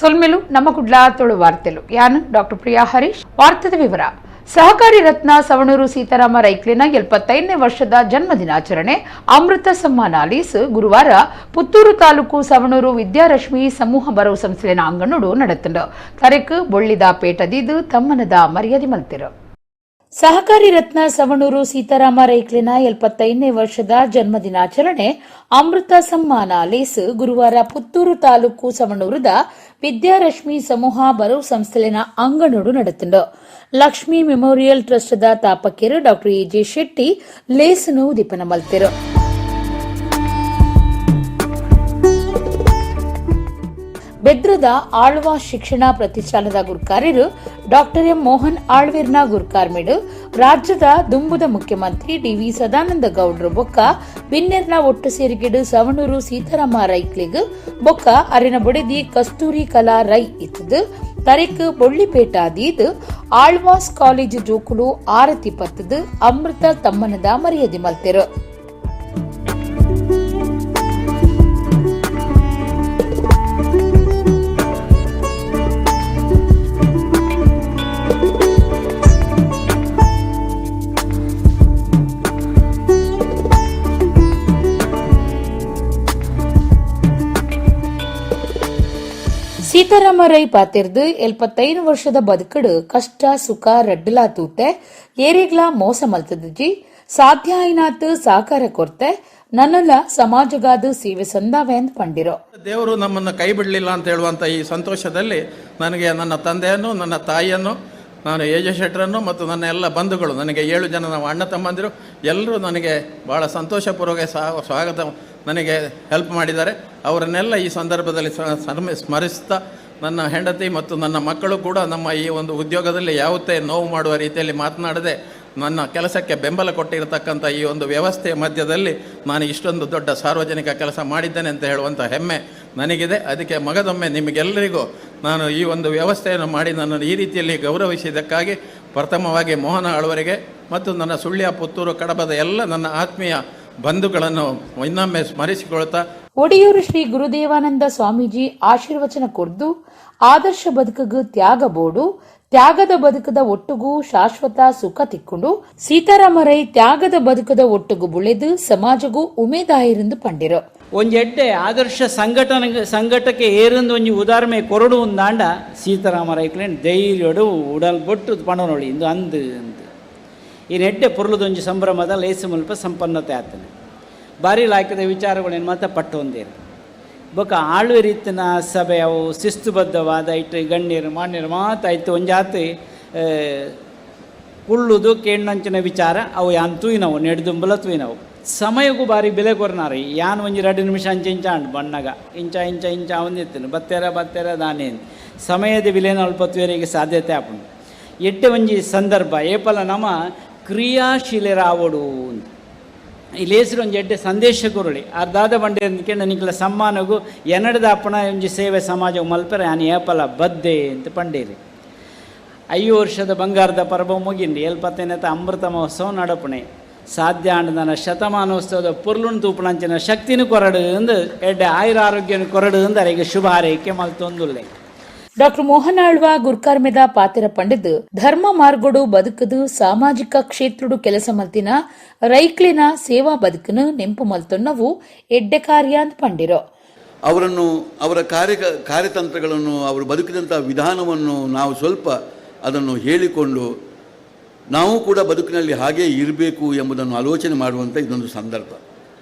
ಸೊಲ್ಮೆಲು ನಮ್ಮ ಕುಡ್ಲ ತುಳು ವಾರ್ತೆಲು. ಯಾನು ಡಾಕ್ಟರ್ ಪ್ರಿಯಾ ಹರೀಶ್. ವಾರ್ತೆದ ವಿವರ. ಸಹಕಾರಿ ರತ್ನ ಸವಣೂರು ಸೀತಾರಾಮ ರೈಕ್ಲಿನ 75ನೇ ವರ್ಷದ ಜನ್ಮ ದಿನಾಚರಣೆ ಅಮೃತ ಸಮ್ಮಾನ ಲೀಸ್ ಗುರುವಾರ ಪುತ್ತೂರು ತಾಲೂಕು ಸವಣೂರು ವಿದ್ಯಾರಶ್ಮಿ ಸಮೂಹ ಬರವು ಸಂಸ್ಥೆಯ ಅಂಗಣುಡು ನಡೆತುಂಡು. ತರೆಕ್ ಬೊಳ್ಳಿದ ಪೇಟದಿದು ತಮ್ಮನದ ಮರ್ಯಾದೆ ಮಲ್ತಿರು. ಸಹಕಾರಿ ರತ್ನ ಸವಣೂರು ಸೀತಾರಾಮ ರೈಕ್ಲಿನ 75ನೇ ವರ್ಷದ ಜನ್ಮ ದಿನಾಚರಣೆ ಅಮೃತ ಸಮ್ಮಾನ ಲೇಸ್ ಗುರುವಾರ ಪುತ್ತೂರು ತಾಲೂಕು ಸವಣೂರುದ ವಿದ್ಯಾರಶ್ಮಿ ಸಮೂಹ ಬರವು ಸಂಸ್ಥೆಯ ಅಂಗಣುಡು ನಡೆತುಂಡು. ಲಕ್ಷ್ಮೀ ಮೆಮೋರಿಯಲ್ ಟ್ರಸ್ಟ್ದ ತಾಪಕಿಯರು ಡಾಕ್ಟರ್ ಎಜೆ ಶೆಟ್ಟಿ ಲೇಸ್ನು ಉದಿಪನ ಮಲ್ತಿರು. ಬೆದ್ರದ ಆಳ್ವ ಶಿಕ್ಷಣ ಪ್ರತಿಷ್ಠಾನದ ಗುರ್ಕಾರ್ಯರು ಡಾಕ್ಟರ್ ಎಂ ಮೋಹನ್ ಆಳ್ವಿರ್ನ ಗುರ್ಕಾರ್ಮಿಡು ರಾಜ್ಯದ ದುಂಬುದ ಮುಖ್ಯಮಂತ್ರಿ ಡಿವಿ ಸದಾನಂದ ಗೌಡ್ರು ಬೊಕ್ಕ ಬಿನ್ನೆರ್ನ ಒಟ್ಟು ಸೇರಿಗೆಡು ಸವಣೂರು ಸೀತಾರಾಮ ರೈಕ್ಲಿಗ್ ಬೊಕ್ಕ ಅರಿನ ಬೊಡೆದಿ ಕಸ್ತೂರಿ ಕಲಾ ರೈ ಇತ್ತದು ತರೆಕ್ ಬೊಳ್ಳಿಪೇಟ ದೀದ್ ಆಳ್ವಾಸ್ ಕಾಲೇಜು ಜೋಕುಲು ಆರತಿ ಪತ್ತದು ಅಮೃತ ತಮ್ಮನದ ಮರ್ಯಾದೆ ಮಲ್ತೆರು. ಸೀತಾರಾಮ ರೈ ಪಾತಿರ್ದು 75 ವರ್ಷದ ಬದುಕಡು ಕಷ್ಟ ಸುಖ ರಡ್ಡಲಾ ತೂತೆ ಏರಿಗ್ಲಾ ಮೋಸ ಮಲ್ತದಜಿ ಸಾಧ್ಯ ಆಯ್ನಾತ್ ಸಾಕಾರ ಕೊರ್ತೆ ನನ್ನಲ್ಲ ಸಮಾಜಗಾದ ಸೇವೆ ಸಂದಾವೆ ಅಂತ ಪಂಡಿರೋ. ದೇವರು ನಮ್ಮನ್ನು ಕೈ ಬಿಡಲಿಲ್ಲ ಅಂತ ಹೇಳುವಂಥ ಈ ಸಂತೋಷದಲ್ಲಿ ನನಗೆ ನನ್ನ ತಂದೆಯನ್ನು, ನನ್ನ ತಾಯಿಯನ್ನು, ನಾನು ಎ ಜೆ ಶೆಟ್ಟರನ್ನು ಮತ್ತು ನನ್ನ ಎಲ್ಲ ಬಂಧುಗಳು, ನನಗೆ 7 ಜನ ನಾವು ಅಣ್ಣ ತಮ್ಮಂದಿರು ಎಲ್ಲರೂ ನನಗೆ ಭಾಳ ಸಂತೋಷಪೂರ್ವಕ ಸ್ವಾಗತ ನನಗೆ ಹೆಲ್ಪ್ ಮಾಡಿದ್ದಾರೆ. ಅವರನ್ನೆಲ್ಲ ಈ ಸಂದರ್ಭದಲ್ಲಿ ಸ್ಮರಿಸ್ತಾ ನನ್ನ ಹೆಂಡತಿ ಮತ್ತು ನನ್ನ ಮಕ್ಕಳು ಕೂಡ ನಮ್ಮ ಈ ಒಂದು ಉದ್ಯೋಗದಲ್ಲಿ ಯಾವುದೇ ನೋವು ಮಾಡುವ ರೀತಿಯಲ್ಲಿ ಮಾತನಾಡದೆ ನನ್ನ ಕೆಲಸಕ್ಕೆ ಬೆಂಬಲ ಕೊಟ್ಟಿರತಕ್ಕಂಥ ಈ ಒಂದು ವ್ಯವಸ್ಥೆಯ ಮಧ್ಯದಲ್ಲಿ ನಾನು ಇಷ್ಟೊಂದು ದೊಡ್ಡ ಸಾರ್ವಜನಿಕ ಕೆಲಸ ಮಾಡಿದ್ದೇನೆ ಅಂತ ಹೇಳುವಂಥ ಹೆಮ್ಮೆ ನನಗಿದೆ. ಅದಕ್ಕೆ ಮಗದೊಮ್ಮೆ ನಿಮಗೆಲ್ಲರಿಗೂ ನಾನು ಈ ಒಂದು ವ್ಯವಸ್ಥೆಯನ್ನು ಮಾಡಿ ನನ್ನನ್ನು ಈ ರೀತಿಯಲ್ಲಿ ಗೌರವಿಸಿದ್ದಕ್ಕಾಗಿ ಪ್ರಥಮವಾಗಿ ಮೋಹನ ಆಳ್ವರಿಗೆ ಮತ್ತು ನನ್ನ ಸುಳ್ಯ, ಪುತ್ತೂರು, ಕಡಬದ ಎಲ್ಲ ನನ್ನ ಆತ್ಮೀಯ ಬಂಧುಗಳನ್ನು ಇನ್ನೊಮ್ಮೆ ಸ್ಮರಿಸಿಕೊಳ್ತಾ ಒಡಿಯೂರು ಶ್ರೀ ಗುರುದೇವಾನಂದ ಸ್ವಾಮೀಜಿ ಆಶೀರ್ವಚನ ಕೊರ್ದು ಆದರ್ಶ ಬದುಕಗು ತ್ಯಾಗ ಬೋಡು, ತ್ಯಾಗದ ಬದುಕದ ಒಟ್ಟುಗೂ ಶಾಶ್ವತ ಸುಖ ತಿಕ್ಕೊಂಡು ಸೀತಾರಾಮರೈ ತ್ಯಾಗದ ಬದುಕದ ಒಟ್ಟುಗು ಬುಳೆದು ಸಮಾಜಗೂ ಉಮೇದಾಯಿರೆಂದು ಪಂಡಿರು. ಒಂಜಿ ಎಡ್ಡೆ ಆದರ್ಶ ಸಂಘಟನೆ ಸಂಘಟಕ್ಕೆ ಏರಂದು ಒಂಜಿ ಉದಾಹರಣೆ ಕೊರಡು ಒಂದಾಂಡ ಸೀತಾರಾಮ ರೈಕ್ಲೇನ್ ಧೈರ್ಯಡು ಉಡಲ್ ಬೊಟ್ಟು ಪಣನೊಳಿ ಇಂದು ಅಂದು ಅಂದು ಈ ನೆಡ್ಡೆ ಪೊರ್ಲುದೊಂಜಿ ಸಂಭ್ರಮದ ಲೇಸು ಮುಲ್ಪ ಸಂಪನ್ನತೆ ಆತನೆ ಬಾರಿ ಲಾಯ್ಕದ ವಿಚಾರಗಳೇನು ಮಾತ್ರ ಪಟ್ಟು ಹೊಂದಿರು. ಬೊಕ ಆಳ್ವೆ ರೀತಿನ ಸಭೆ ಅವು ಶಿಸ್ತುಬದ್ಧವಾದ ಇಟ್ಟು ಗಣ್ಯರು ಮಾನ್ಯರು ಮಾತಾಯ್ತು ಒಂಜಾತಿ ಕುಳ್ಳುದು ಕೇಣ್ಣಂಚಿನ ವಿಚಾರ ಅವು ಯಾನ್ ತೂಯಿನವು ನೆಡ್ದುಂಬಲ ತೂಯಿನವು ಸಮಯಕ್ಕೂ ಬಾರಿ ಬೆಲೆ ಕೊರ್ನಾರಿ ಯಾನ್ ಒಂಜಿ 2 ನಿಮಿಷ ಅಂಚೆ ಇಂಚ ಅಂಡ್ ಬಣ್ಣಗ ಇಂಚ ಇಂಚ ಇಂಚ ಒಂದಿತ್ತನು ಬತ್ತೆರ ಬತ್ತೆರ ದಾನೇನು ಸಮಯದ ಬೆಲೆನ ಅಲ್ಪ ತುವರಿಗೆ ಸಾಧ್ಯತೆ ಆಪುಂಡು. ಎಡ್ಡೆ ಒಂಜಿ ಸಂದರ್ಭ ಏಪಲ ನಮ ಕ್ರಿಯಾಶೀಲರಾವಡು ಅಂತ ಈ ಲೇಸರು ಒಂಜಿ ಎಡ್ಡೆ ಸಂದೇಶ ಕೊರಳಿ ಅರ್ಧಾದ ಬಂಡೆ ಅಂದ್ಕೊಂಡು ನಿಕ್ಲ ಸಮ್ಮಾನಗು ಎನ್ನಡದ ಅಪ್ಪಣ ಒಂಜಿ ಸೇವೆ ಸಮಾಜ ಮಲ್ಪರೆ ಆನೆ ಏಪಲ ಬದ್ದೆ ಅಂತ ಪಂಡೇರಿ. 5 ವರ್ಷದ ಬಂಗಾರದ ಪರ್ವ ಮುಗಿಂಡಿ ಎಲ್ಪತ್ತೇನತ ಅಮೃತ ಮಹೋತ್ಸವ ನಡಪಣೆ ಸಾಧ್ಯ ಆಂಡದನ ಶತಮಾನೋತ್ಸವದ ಪೊರ್ಲುನ್ ತೂಪಣಂಚಿನ ಶಕ್ತಿನೂ ಕೊರಡು ಅಂದು ಎಡ್ಡೆ ಆಯುರ ಆರೋಗ್ಯನ ಕೊರಡು ಅಂದು ಅರೆಗೆ ಶುಭ ಹಾರೈಕೆ ಮಲ್ತೊಂದುಲ್ಲೆ. ಡಾಕ್ಟರ್ ಮೋಹನ್ ಆಳ್ವ ಗುರ್ಕಾರ್ಮೆದ ಪಾತಿರ ಪಂಡಿದ್ ಧರ್ಮ ಮಾರ್ಗೊಡು ಬದುಕದು ಸಾಮಾಜಿಕ ಕ್ಷೇತ್ರಡು ಕೆಲಸ ಮಲ್ತಿನ ರೈಕ್ಲಿನ ಸೇವಾ ಬದುಕನು ನೆಂಪು ಮಲ್ತೊನ್ನವು ಎಡ್ಡೆ ಕಾರ್ಯ ಅಂತ ಪಂಡಿರೋ. ಅವರನ್ನು ಅವರ ಕಾರ್ಯತಂತ್ರಗಳನ್ನು ಅವರು ಬದುಕಿದಂಥ ವಿಧಾನವನ್ನು ನಾವು ಸ್ವಲ್ಪ ಅದನ್ನು ಹೇಳಿಕೊಂಡು ನಾವು ಕೂಡ ಬದುಕಿನಲ್ಲಿ ಹಾಗೇ ಇರಬೇಕು ಎಂಬುದನ್ನು ಆಲೋಚನೆ ಮಾಡುವಂಥ ಇದೊಂದು ಸಂದರ್ಭ.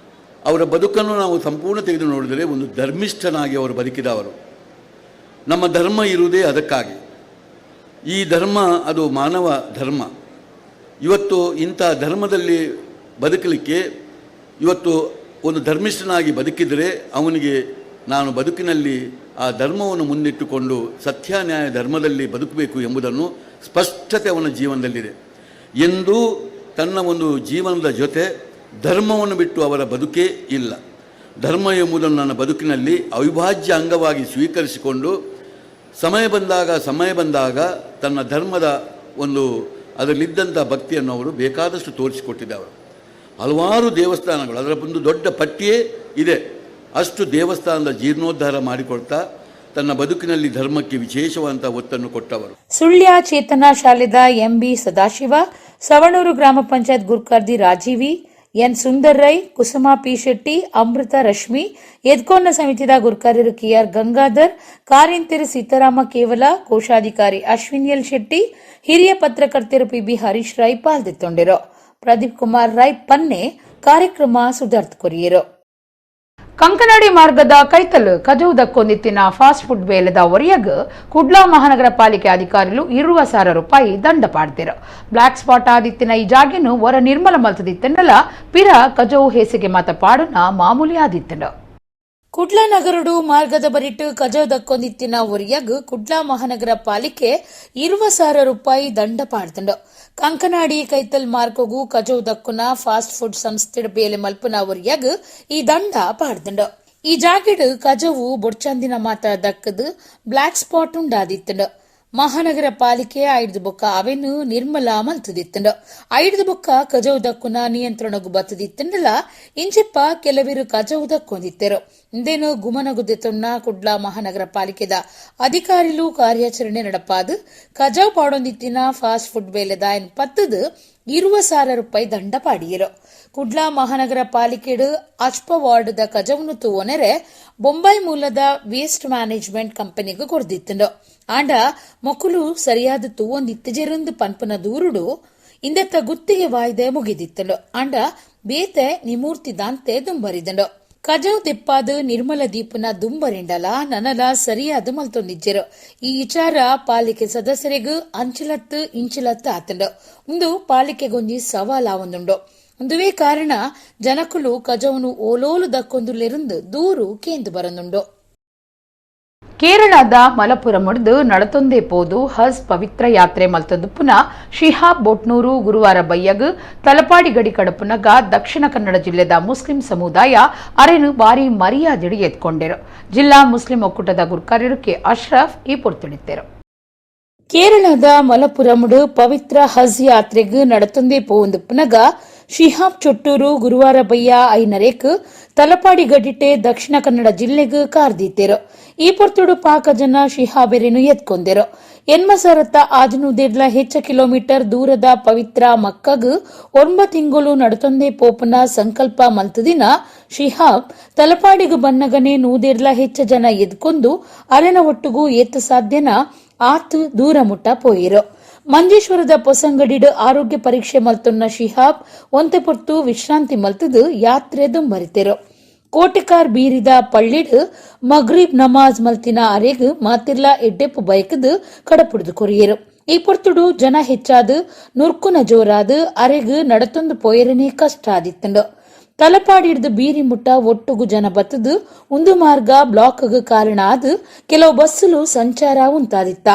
ಅವರ ಬದುಕನ್ನು ನಾವು ಸಂಪೂರ್ಣ ತೆಗೆದು ನೋಡಿದರೆ ಒಂದು ಧರ್ಮಿಷ್ಠನಾಗಿ ಅವರು ಬದುಕಿದವರು. ನಮ್ಮ ಧರ್ಮ ಇರುವುದೇ ಅದಕ್ಕಾಗಿ. ಈ ಧರ್ಮ ಅದು ಮಾನವ ಧರ್ಮ. ಇವತ್ತು ಇಂಥ ಧರ್ಮದಲ್ಲಿ ಬದುಕಲಿಕ್ಕೆ ಇವತ್ತು ಒಂದು ಧರ್ಮಿಷ್ಠನಾಗಿ ಬದುಕಿದರೆ ಅವನಿಗೆ ನಾನು ಬದುಕಿನಲ್ಲಿ ಆ ಧರ್ಮವನ್ನು ಮುಂದಿಟ್ಟುಕೊಂಡು ಸತ್ಯಾನ್ಯಾಯ ಧರ್ಮದಲ್ಲಿ ಬದುಕಬೇಕು ಎಂಬುದನ್ನು ಸ್ಪಷ್ಟತೆ ಅವನ ಜೀವನದಲ್ಲಿದೆ. ಎಂದೂ ತನ್ನ ಒಂದು ಜೀವನದ ಜೊತೆ ಧರ್ಮವನ್ನು ಬಿಟ್ಟು ಅವರ ಬದುಕೇ ಇಲ್ಲ. ಧರ್ಮ ಎಂಬುದನ್ನು ನನ್ನ ಬದುಕಿನಲ್ಲಿ ಅವಿಭಾಜ್ಯ ಅಂಗವಾಗಿ ಸ್ವೀಕರಿಸಿಕೊಂಡು ಸಮಯ ಬಂದಾಗ ತನ್ನ ಧರ್ಮದ ಒಂದು ಅದರಲ್ಲಿದ್ದಂಥ ಭಕ್ತಿಯನ್ನು ಅವರು ಬೇಕಾದಷ್ಟು ತೋರಿಸಿಕೊಟ್ಟಿದ್ದವರು. ಹಲವಾರು ದೇವಸ್ಥಾನಗಳು, ಅದರ ಒಂದು ದೊಡ್ಡ ಪಟ್ಟಿಯೇ ಇದೆ. ಅಷ್ಟು ದೇವಸ್ಥಾನದ ಜೀರ್ಣೋದ್ಧಾರ ಮಾಡಿಕೊಳ್ತಾ ತನ್ನ ಬದುಕಿನಲ್ಲಿ ಧರ್ಮಕ್ಕೆ ವಿಶೇಷವಾದಂಥ ಒತ್ತನ್ನು ಕೊಟ್ಟವರು. ಸುಳ್ಯ ಚೇತನ ಶಾಲೆದ ಎಂಬಿ ಸದಾಶಿವ, ಸವಣೂರು ಗ್ರಾಮ ಪಂಚಾಯತ್ ಗುರ್ಕಾರ್ದಿ ರಾಜೀವಿ, ಎನ್ ಸುಂದರ್ ರೈ, ಕುಸುಮಾ ಪಿ ಶೆಟ್ಟಿ, ಅಮೃತ ರಶ್ಮಿ, ಎದ್ಕೋನ್ನ ಸಮಿತಿದ ಗುರ್ಕಾರ್ಯರು ಕೆಆರ್ ಗಂಗಾಧರ್, ಕಾರಿಂತೆರು ಸೀತಾರಾಮ ಕೇವಲ, ಕೋಶಾಧಿಕಾರಿ ಅಶ್ವಿನ್ ಎಲ್ ಶೆಟ್ಟಿ, ಹಿರಿಯ ಪತ್ರಕರ್ತರು ಪಿಬಿ ಹರೀಶ್ ರೈ ಪಾಲ್ದಿತ್ತೊಂಡಿರು. ಪ್ರದೀಪ್ ಕುಮಾರ್ ರೈ ಪನ್ನೆ ಕಾರ್ಯಕ್ರಮ ಸುಧಾರ್ತ್ ಕೊರಿಯರು. ಕಂಕನಾಡಿ ಮಾರ್ಗದ ಕೈತಲ್ ಕಜವು ದಕ್ಕೊಂದಿತ್ತಿನ ಫಾಸ್ಟ್ ಫುಡ್ ಬೇಲೆದ ಒರಿಯಗ್ ಕುಡ್ಲಾ ಮಹಾನಗರ ಪಾಲಿಕೆ ಅಧಿಕಾರಿಗಳು 20,000 ರೂಪಾಯಿ ದಂಡ ಪಾಡ್ದಿರು. ಬ್ಲಾಕ್ ಸ್ಪಾಟ್ ಆದಿತ್ತಿನ ಈ ಜಾಗೆನು ಹೊರ ನಿರ್ಮಲ ಮಲ್ತದಿತ್ತಂಡಲ ಪಿರ ಕಜವು ಹೇಸಿಗೆ ಮಾತ ಪಾಡುನ ಮಾಮೂಲಿ ಆದಿತ್ತಂಡ. ಕುಡ್ಲಾ ನಗರಡು ಮಾರ್ಗದ ಬರಿಟ್ಟು ಕಜವು ದಕ್ಕೊಂದಿತ್ತಿನ ಒರಿಯಗ್ ಕುಡ್ಲಾ ಮಹಾನಗರ ಪಾಲಿಕೆ 20,000 ರೂಪಾಯಿ ದಂಡ ಪಾಡ್ತಂಡು. ಕಂಕನಾಡಿ ಕೈತಲ್ ಮಾರ್ಗಗೂ ಕಜವು ದಕ್ಕುನ ಫಾಸ್ಟ್ ಫುಡ್ ಸಂಸ್ಥೆ ಬೇಲೆ ಮಲ್ಪುನ ಒರಿಯಗ್ ಈ ದಂಡ ಪಾಡ್ತಂಡು. ಈ ಜಾಗೆಡ್ ಕಜವು ಬೊಡ್ಚಂದಿನ ಮಾತ ದಕ್ಕದು ಬ್ಲಾಕ್ ಸ್ಪಾಟ್ ಉಂಡಾದಿತ್ತಂಡು. ಮಹಾನಗರ ಪಾಲಿಕೆ ಐದು ಬೊಕ್ಕ ಅವೆನು ನಿರ್ಮಲ ಮಲ್ತದಿತ್ತಂಡು. ಐದು ಬೊಕ್ಕ ಕಜವು ದಕ್ಕುನ ನಿಯಂತ್ರಣಗು ಬತ್ತದಿತ್ತಂಡಲ ಇಂಚಿಪ್ಪ ಕೆಲವರು ಕಜವು ದಕ್ಕೊಂದಿತ್ತೆರು. ಇಂದೇನು ಗುಮನಗುದ್ದೆತೊನ್ನ ಕುಡ್ಲಾ ಮಹಾನಗರ ಪಾಲಿಕೆದ ಅಧಿಕಾರಿಲು ಕಾರ್ಯಾಚರಣೆ ನಡಪಾದು ಕಜವು ಪಾಡೊಂದಿತ್ತಿನ ಫಾಸ್ಟ್ ಫುಡ್ ಬೇಲೆದಾಯನ್ ಪತ್ತದು 20,000 ರೂಪಾಯಿ ದಂಡ ಪಾಡಿಯರು. ಕುಡ್ಲಾ ಮಹಾನಗರ ಪಾಲಿಕೆಡು ಅಚ್ಪ ವಾರ್ಡ್ದ ಕಜವನ್ನು ತೂವೊನೆರೆ ಬೊಂಬೈ ಮೂಲದ ವೇಸ್ಟ್ ಮ್ಯಾನೇಜ್ಮೆಂಟ್ ಕಂಪನಿಗೂ ಕೊರ್ದಿತ್ತಂಡು. ಆಂಡ ಮೊಕುಲು ಸರಿಯಾದ ತೂವೊಂದಿತ್ತಜೆರಂದು ಪನ್ಪನ ದೂರುಡು ಇಂದೆತ್ತ ಗುತ್ತಿಗೆ ವಾಯ್ದೆ ಮುಗಿದಿತ್ತಂಡು. ಆಂಡ ಬೇತೆ ನಿಮೂರ್ತಿ ದಾಂತೆ ದುಂಬರಿದಂಡು. ಕಜವು ತೆಪ್ಪಾದ ನಿರ್ಮಲ ದೀಪನ ದುಂಬರಿಂಡಲ ನನಲ ಸರಿಯಾದ ಮಲ್ತೊಂದಿಜ್ಜೆರು. ಈ ವಿಚಾರ ಪಾಲಿಕೆ ಸದಸ್ಯರಿಗೂ ಅಂಚಲತ್ತು ಇಂಚಲತ್ತು ಆತಂಡು. ಒಂದು ಪಾಲಿಕೆಗೊಂಜಿ ಸವಾಲಾವೊಂದುಂಡು. ಒಂದುವೇ ಕಾರಣ ಜನಕುಲು ಕಜವನು ಓಲೋಲು ದಕ್ಕೊಂದುಲೆருந்து ದೂರು ಕೇಂದು ಬರನುಂಡು. ಕೇರಳದ ಮಲಪುರಮುಡ್ದು ನಡತೊಂದೇ ಪೋದು ಹಜ್ ಪವಿತ್ರ ಯಾತ್ರೆ ಮಲ್ತೊಂದು ಪುನಃ ಶಿಹಾಬ್ ಬೊಟ್ನೂರು ಗುರುವಾರ ಬಯ್ಯಗ್ ತಲಪಾಡಿ ಗಡಿ ಕಡಪುನಗ ದಕ್ಷಿಣ ಕನ್ನಡ ಜಿಲ್ಲೆದ ಮುಸ್ಲಿಂ ಸಮುದಾಯ ಅರೆನು ಬಾರಿ ಮರ್ಯಾದೆಡು ಎತ್ಕೊಂಡಿರು. ಜಿಲ್ಲಾ ಮುಸ್ಲಿಂ ಒಕ್ಕೂಟದ ಗುರ್ಕಾರ್ಯರು ಕೆ ಅಶ್ರಫ್ ಈ ಪೊರ್ತುಳಿತ್ತರು. ಕೇರಳದ ಮಲಪುರಮುಡು ಪವಿತ್ರ ಹಜ್ ಯಾತ್ರೆಗ್ ನಡತೊಂದೇ ಪೋವೊಂದು ಪುನಗ ಶಿಹಾಬ್ ಚೊಟ್ಟೂರು ಗುರುವಾರ ಬಯ್ಯ ಐನರೇಕ್ ತಲಪಾಡಿ ಗಡಿಟೆ ದಕ್ಷಿಣ ಕನ್ನಡ ಜಿಲ್ಲೆಗ್ ಕಾರ್ದೀತೆರು. ಈ ಪೊರ್ತುಡು ಪಾಕ ಜನ ಶಿಹಾಬೆರೆನು ಎತ್ಕೊಂದೆರು. ಎನ್ಮಸರತ್ತ ಆಜನೂದೆಡ್ಲ ಹೆಚ್ಚ ಕಿಲೋಮೀಟರ್ ದೂರದ ಪವಿತ್ರ ಮಕ್ಕಗ್ 9 ತಿಂಗಳು ನಡತೊಂದೇ ಪೋಪುನ ಸಂಕಲ್ಪ ಮಲ್ತದಿನ ಶಿಹಾಬ್ ತಲಪಾಡಿಗು ಬನ್ನಗನೆ ನೂದೆಡ್ಲ ಹೆಚ್ಚ ಜನ ಎದ್ಕೊಂಡು ಅರೆನ ಒಟ್ಟುಗೂ ಏತ ಸಾಧ್ಯನ ಆತ್ ದೂರ ಮುಟ್ಟ ಪೋಯಿರು. ಮಂಜೇಶ್ವರದ ಪೊಸಂಗಡಿಡು ಆರೋಗ್ಯ ಪರೀಕ್ಷೆ ಮಲ್ತೊನ್ನ ಶಿಹಾಬ್ ಒಂತೆ ಪೊರ್ತು ವಿಶ್ರಾಂತಿ ಮಲ್ತದು ಯಾತ್ರೆ ದುಂಬರಿತೆರು. ಕೋಟೆಕಾರ್ ಬೀರಿದ ಪಳ್ಳಿಡ್ ಮಗ್ರೀಬ್ ನಮಾಜ್ ಮಲ್ತಿನ ಅರೆಗ್ ಮಾತಿರ್ಲಾ ಎಡ್ಡೆಪ್ಪು ಬಯಕದು ಕಡಪುಡ್ದು ಕೊರಿಯರು. ಈ ಪೊರ್ತುಡು ಜನ ಹೆಚ್ಚಾದು ನುರ್ಕುನ ಜೋರಾದು ಅರೆಗ್ ನಡತೊಂದು ಪೋಯರನೇ ಕಷ್ಟ ಆದಿತ್ತಂಡು. ತಲಪಾಡಿಡ್ದು ಬೀರಿ ಮುಟ್ಟ ಒಟ್ಟುಗು ಜನ ಬತ್ತದು ಒಂದು ಮಾರ್ಗ ಬ್ಲಾಕ್ಗ್ ಕಾರಣ ಆದು ಕೆಲವು ಬಸ್ಸುಲು ಸಂಚಾರ ಉಂಟಾದಿತ್ತ.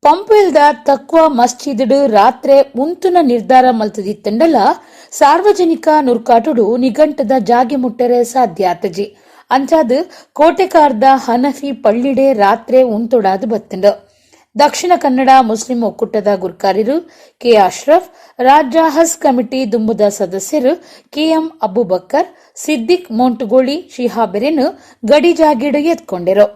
ಪಂಪೆಲ್ದ ತಕ್ವ ಮಸ್ಜಿದ್ ರಾತ್ರೆ ಉಂತುನ ನಿರ್ಧಾರ ಮಲ್ತದಿತ್ತಂಡಲ ಸಾರ್ವಜನಿಕ ನುರ್ಕಾಟುಡು ನಿಘಂಟದ ಜಾಗೆ ಮುಟ್ಟರೆ ಸಾಧ್ಯ ಆತಜಿ. ಅಂಚಾದ್ ಕೋಟೆಕಾರ್ದ ಹನಫಿ ಪಳ್ಳಿಡೆ ರಾತ್ರೆ ಉಂತೊಡಾದು ಬತ್ತಂಡು. ದಕ್ಷಿಣ ಕನ್ನಡ ಮುಸ್ಲಿಂ ಒಕ್ಕೂಟದ ಗುರ್ಕಾರ್ಯರು ಕೆ ಅಶ್ರಫ್, ರಾಜ್ಯ ಹಜ್ ಕಮಿಟಿ ದುಂಬುದ ಸದಸ್ಯರು ಕೆಎಂ ಅಬುಬಕ್ಕರ್, ಸಿದ್ದಿಕ್ ಮೋಂಟುಗೋಳಿ ಶಿಹಾಬೆರೆನ್ ಗಡಿ ಜಾಗೀಡು ಎತ್ಕೊಂಡಿರು.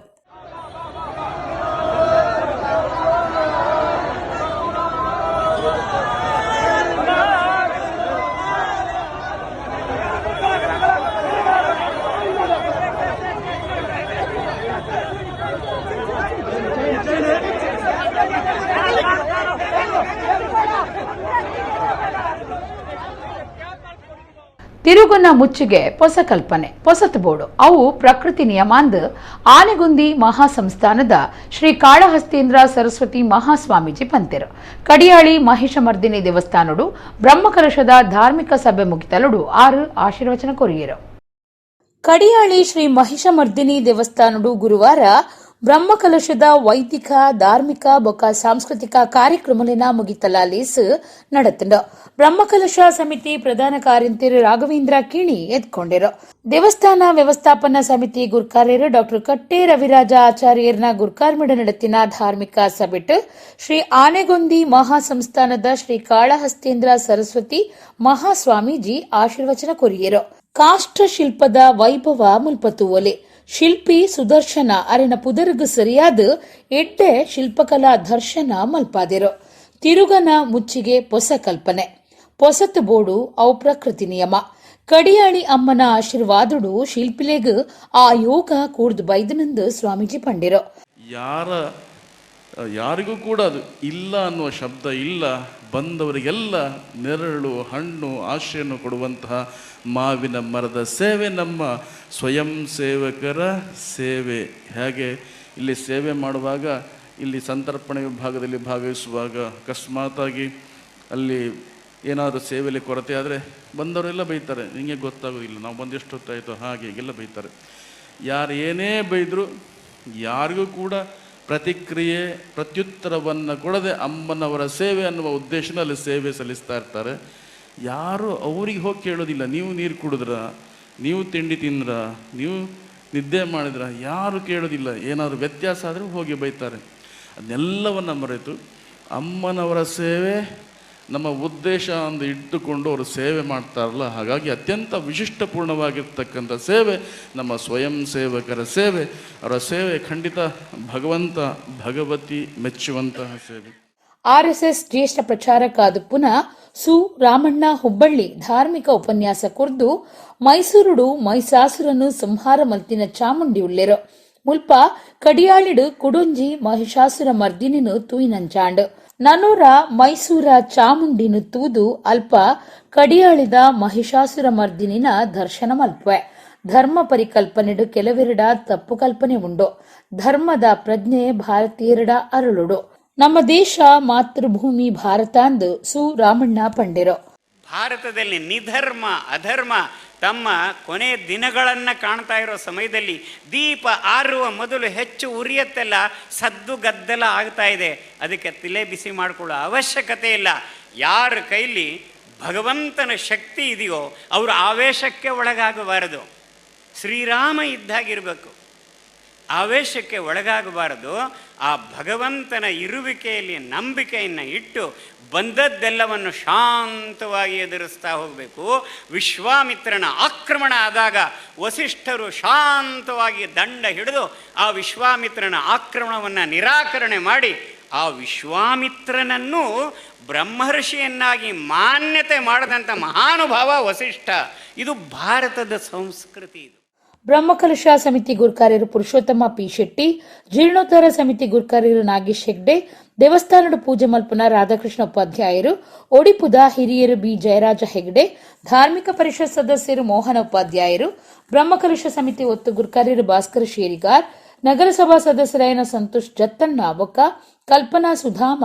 ತಿರುಗುನ ಮುಚ್ಚಿಗೆ ಪೊಸ ಕಲ್ಪನೆ ಪೊಸತ್ ಬೋಡು ಅವು ಪ್ರಕೃತಿ ನಿಯಮಾಂದ್ ಆನೆಗುಂದಿ ಮಹಾಸಂಸ್ಥಾನದ ಶ್ರೀ ಕಾಳಹಸ್ತೇಂದ್ರ ಸರಸ್ವತಿ ಮಹಾಸ್ವಾಮೀಜಿ ಪಂತೆರು. ಕಡಿಯಾಳಿ ಮಹಿಷಮರ್ದಿನಿ ದೇವಸ್ಥಾನಡು ಬ್ರಹ್ಮಕಲಶದ ಧಾರ್ಮಿಕ ಸಭೆ ಮುಗಿತಲುಡು 6 ಆಶೀರ್ವಚನ ಕೊರಿಯರು. ಕಡಿಯಾಳಿ ಶ್ರೀ ಮಹಿಷಮರ್ದಿನಿ ದೇವಸ್ಥಾನಡು ಗುರುವಾರ ಬ್ರಹ್ಮಕಲಶದ ವೈದಿಕ ಧಾರ್ಮಿಕ ಬೊಕ ಸಾಂಸ್ಕೃತಿಕ ಕಾರ್ಯಕ್ರಮಲಿನ ಮುಗಿತಲಾಲೀಸ್ ನಡತಂಡು. ಬ್ರಹ್ಮಕಲಶ ಸಮಿತಿ ಪ್ರಧಾನ ಕಾರ್ಯಂತಿರು ರಾಘವೇಂದ್ರ ಕಿಣಿ ಎತ್ಕೊಂಡಿರು. ದೇವಸ್ಥಾನ ವ್ಯವಸ್ಥಾಪನಾ ಸಮಿತಿ ಗುರ್ಕಾರ್ಯರು ಡಾಕ್ಟರ್ ಕಟ್ಟೆ ರವಿರಾಜ ಆಚಾರ್ಯರ್ನ ಗುರ್ಕಾರ್ಮಿಡ ನಡತಿನ ಧಾರ್ಮಿಕ ಸಭೆಟ್ ಶ್ರೀ ಆನೆಗೊಂದಿ ಮಹಾಸಂಸ್ಥಾನದ ಶ್ರೀ ಕಾಳಹಸ್ತೇಂದ್ರ ಸರಸ್ವತಿ ಮಹಾಸ್ವಾಮೀಜಿ ಆಶೀರ್ವಚನ ಕೊರಿಯರು. ಕಾಷ್ಠಶಿಲ್ಪದ ವೈಭವ ಮುಲ್ಪತುವೊಲೆ ಶಿಲ್ಪಿ ಸುದರ್ಶನ ಅರೆನ ಪುದರ್ಗ್ ಸರಿಯಾದ್ ಎಡ್ಡೆ ಶಿಲ್ಪಕಲಾ ದರ್ಶನ ಮಲ್ಪಾದೆರು. ತಿರುಗನ ಮುಚ್ಚಿಗೆ ಪೊಸ ಕಲ್ಪನೆ ಪೊಸತ್ ಬೋಡು, ಅವು ಪ್ರಕೃತಿ ನಿಯಮ. ಕಡಿಯಾಳಿ ಅಮ್ಮನ ಆಶೀರ್ವಾದಡು ಶಿಲ್ಪಿಲೆಗ್ ಆ ಯೋಗ ಕೂಡ್ದು ಬೈದನಂದು ಸ್ವಾಮೀಜಿ ಪಂಡಿರು. ಯಾರಿಗೂ ಕೂಡ ಅದು ಇಲ್ಲ ಅನ್ನುವ ಶಬ್ದ ಇಲ್ಲ. ಬಂದವರಿಗೆಲ್ಲ ನೆರಳು, ಹಣ್ಣು, ಆಶ್ರಯವನ್ನು ಕೊಡುವಂತಹ ಮಾವಿನ ಮರದ ಸೇವೆ ನಮ್ಮ ಸ್ವಯಂ ಸೇವಕರ ಸೇವೆ. ಹೇಗೆ ಇಲ್ಲಿ ಸೇವೆ ಮಾಡುವಾಗ, ಇಲ್ಲಿ ಸಂತರ್ಪಣೆ ವಿಭಾಗದಲ್ಲಿ ಭಾಗವಹಿಸುವಾಗ ಅಕಸ್ಮಾತಾಗಿ ಅಲ್ಲಿ ಏನಾದರೂ ಸೇವೆಯಲ್ಲಿ ಕೊರತೆ ಆದರೆ ಬಂದವರೆಲ್ಲ ಬೈತಾರೆ, ನಿಮಗೆ ಗೊತ್ತಾಗೋದಿಲ್ಲ, ನಾವು ಬಂದು ಎಷ್ಟು ಹೊತ್ತಾಯಿತು, ಹಾಗೆ ಹೀಗೆಲ್ಲ ಬೈತಾರೆ. ಯಾರು ಏನೇ ಬೈದರೂ ಯಾರಿಗೂ ಕೂಡ ಪ್ರತಿಕ್ರಿಯೆ ಪ್ರತ್ಯುತ್ತರವನ್ನು ಕೊಡದೆ ಅಮ್ಮನವರ ಸೇವೆ ಅನ್ನುವ ಉದ್ದೇಶದಲ್ಲಿ ಸೇವೆ ಸಲ್ಲಿಸ್ತಾ ಇರ್ತಾರೆ. ಯಾರೂ ಅವ್ರಿಗೆ ಹೋಗಿ ಕೇಳೋದಿಲ್ಲ, ನೀವು ನೀರು ಕುಡಿದ್ರ, ನೀವು ತಿಂಡಿ ತಿಂದ್ರ, ನೀವು ನಿದ್ದೆ ಮಾಡಿದ್ರ, ಯಾರೂ ಕೇಳೋದಿಲ್ಲ. ಏನಾದರೂ ವ್ಯತ್ಯಾಸ ಆದರೆ ಹೋಗಿ ಬೈತಾರೆ. ಅದನ್ನೆಲ್ಲವನ್ನು ಮರೆತು ಅಮ್ಮನವರ ಸೇವೆ ನಮ್ಮ ಉದ್ದೇಶ ಅಂದು ಇಟ್ಟುಕೊಂಡು ಅವರು ಸೇವೆ ಮಾಡ್ತಾರಲ್ಲ, ಹಾಗಾಗಿ ಅತ್ಯಂತ ವಿಶಿಷ್ಟಪೂರ್ಣವಾಗಿರ್ತಕ್ಕಂಥ ಸೇವೆ ನಮ್ಮ ಸ್ವಯಂ ಸೇವಕರ ಸೇವೆ. ಅವರ ಸೇವೆ ಖಂಡಿತ ಭಗವಂತ ಭಗವತಿ ಮೆಚ್ಚುವಂತಹ ಸೇವೆ. ಆರ್ಎಸ್ಎಸ್ ಜ್ಯೇಷ್ಠ ಪ್ರಚಾರಕ ಪುನಃ ಸು ರಾಮಣ್ಣ ಹುಬ್ಬಳ್ಳಿ ಧಾರ್ಮಿಕ ಉಪನ್ಯಾಸ ಕುರ್ದು ಮೈಸೂರುಡು ಮೈಸಾಸುರನು ಸಂಹಾರ ಮಲ್ತಿನ ಚಾಮುಂಡಿ ಉಲ್ಲೆರು, ಮುಲ್ಪ ಕಡಿಯಾಳಿಡು ಕುಡೊಂಜಿ ಮಹಿಷಾಸುರ ಮರ್ದಿನಿನು ತೂಯಿನಂಚಾಂಡ್. ನನೂರ ಮೈಸೂರ ಚಾಮುಂಡಿನು ತೂದು ಅಲ್ಪ ಕಡಿಯಾಳಿದ ಮಹಿಷಾಸುರ ಮರ್ದಿನಿನ ದರ್ಶನ ಮಲ್ಪೆ. ಧರ್ಮ ಪರಿಕಲ್ಪನೆಡು ಕೆಲವೆರಡ ತಪ್ಪು ಕಲ್ಪನೆ ಉಂಡು. ಧರ್ಮದ ಪ್ರಜ್ಞೆ ಭಾರತೀಯರಡ ಅರಳುಡು. ನಮ್ಮ ದೇಶ ಮಾತೃಭೂಮಿ ಭಾರತ ಅಂದು ಸು ರಾಮಣ್ಣ ಪಂಡಿರು. ಭಾರತದಲ್ಲಿ ನಿಧರ್ಮ ಅಧರ್ಮ ತಮ್ಮ ಕೊನೆಯ ದಿನಗಳನ್ನು ಕಾಣ್ತಾ ಇರೋ ಸಮಯದಲ್ಲಿ ದೀಪ ಆರುವ ಮೊದಲು ಹೆಚ್ಚು ಉರಿಯತ್ತೆಲ್ಲ, ಸದ್ದು ಗದ್ದಲ ಆಗ್ತಾ ಇದೆ. ಅದಕ್ಕೆ ತಲೆ ಬಿಸಿ ಮಾಡಿಕೊಳ್ಳೋ ಅವಶ್ಯಕತೆ ಇಲ್ಲ. ಯಾರ ಕೈಲಿ ಭಗವಂತನ ಶಕ್ತಿ ಇದೆಯೋ ಅವರು ಆವೇಶಕ್ಕೆ ಒಳಗಾಗಬಾರದು. ಶ್ರೀರಾಮ ಇದ್ದಾಗಿರಬೇಕು, ಆವೇಶಕ್ಕೆ ಒಳಗಾಗಬಾರದು. ಆ ಭಗವಂತನ ಇರುವಿಕೆಯಲ್ಲಿ ನಂಬಿಕೆಯನ್ನು ಇಟ್ಟು ಬಂದದ್ದೆಲ್ಲವನ್ನು ಶಾಂತವಾಗಿ ಎದುರಿಸ್ತಾ ಹೋಗಬೇಕು. ವಿಶ್ವಾಮಿತ್ರನ ಆಕ್ರಮಣ ಆದಾಗ ವಸಿಷ್ಠರು ಶಾಂತವಾಗಿ ದಂಡ ಹಿಡಿದು ಆ ವಿಶ್ವಾಮಿತ್ರನ ಆಕ್ರಮಣವನ್ನು ನಿರಾಕರಣೆ ಮಾಡಿ ಆ ವಿಶ್ವಾಮಿತ್ರನನ್ನು ಬ್ರಹ್ಮರ್ಷಿಯನ್ನಾಗಿ ಮಾನ್ಯತೆ ಮಾಡಿದಂಥ ಮಹಾನುಭಾವ ವಸಿಷ್ಠ. ಇದು ಭಾರತದ ಸಂಸ್ಕೃತಿ. ಇದು ಬ್ರಹ್ಮಕಲಶ ಸಮಿತಿ ಗುರ್ಕಾರ್ಯರು ಪುರುಷೋತ್ತಮ ಪಿ ಶೆಟ್ಟಿ, ಜೀರ್ಣೋದ್ಧಾರ ಸಮಿತಿ ಗುರ್ಕಾರ್ಯರು ನಾಗೇಶ್ ಹೆಗ್ಡೆ, ದೇವಸ್ಥಾನದ ಪೂಜೆ ಮಲ್ಪನ ರಾಧಾಕೃಷ್ಣ ಉಪಾಧ್ಯಾಯರು, ಒಡಿಪುದ ಹಿರಿಯರು ಬಿ ಜಯರಾಜ ಹೆಗ್ಡೆ, ಧಾರ್ಮಿಕ ಪರಿಷತ್ ಸದಸ್ಯರು ಮೋಹನ ಉಪಾಧ್ಯಾಯರು, ಬ್ರಹ್ಮಕಲಶ ಸಮಿತಿ ಒತ್ತು ಗುರ್ಕಾರ್ಯರು ಭಾಸ್ಕರ ಶೇರಿಗಾರ್, ನಗರಸಭಾ ಸದಸ್ಯರಾಯನ ಸಂತೋಷ್ ಜತ್ತಣ್ಣ ಬೊಕ್ಕ ಕಲ್ಪನಾ ಸುಧಾಮ,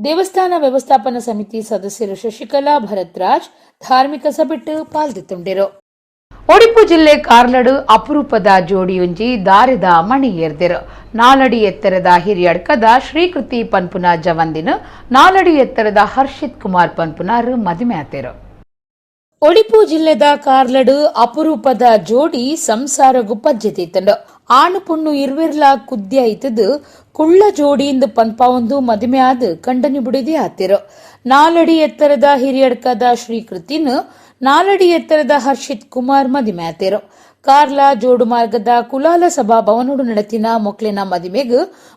ದೇವಸ್ಥಾನ ವ್ಯವಸ್ಥಾಪನಾ ಸಮಿತಿ ಸದಸ್ಯರು ಶಶಿಕಲಾ ಭರತ್ರಾಜ್ ಧಾರ್ಮಿಕ ಸಭೆಟ್ಟು ಪಾಲ್ದಿತ್ತುಂಡಿರು. ಒಡಿಪು ಜಿಲ್ಲೆ ಕಾರ್ಲಡು ಅಪರೂಪದ ಜೋಡಿಯೊಂಜಿ ದಾರಿದ ಮಣಿ ಏರ್ದೆರು. 4 ಅಡಿ ಎತ್ತರದ ಹಿರಿಯಡ್ಕದ ಶ್ರೀಕೃತಿ ಪನ್ಪುನ ಜವಂದಿನ 4 ಅಡಿ ಎತ್ತರದ ಹರ್ಷಿತ್ ಕುಮಾರ್ ಪನ್ಪುನಾರು ಮದುವೆ ಆತೆರು. ಒಡಿಪು ಜಿಲ್ಲೆದ ಕಾರ್ಲಡು ಅಪರೂಪದ ಜೋಡಿ ಸಂಸಾರಗು ಪಜ್ಜೆತೀತಂಡು. ಆಣು ಪುಣ್ಣು ಇರ್ವಿರ್ಲ ಕುದ್ಯ ಇತ್ತದು ಕುಳ್ಳ ಜೋಡಿಯಿಂದ ಪನ್ಪಾವೊಂದು ಮದುವೆ ಆದ ಕಂಡನಿ ಬುಡಿದಿ ಆತಿರು. 4 ಅಡಿ ಎತ್ತರದ ಹಿರಿಯಡ್ಕದ ಶ್ರೀಕೃತಿನ 4 ಅಡಿ ಎತ್ತರದ ಹರ್ಷಿತ್ ಕುಮಾರ್ ಮದಿಮೆ ಆತಿರು. ಕಾರ್ಲ ಜೋಡು ಮಾರ್ಗದ ಕುಲಾಲ ಸಭಾ ಭವನೋಡು ನಡತಿನ ಮೊಕ್ಲಿನ ಮದಿಮೆಗ್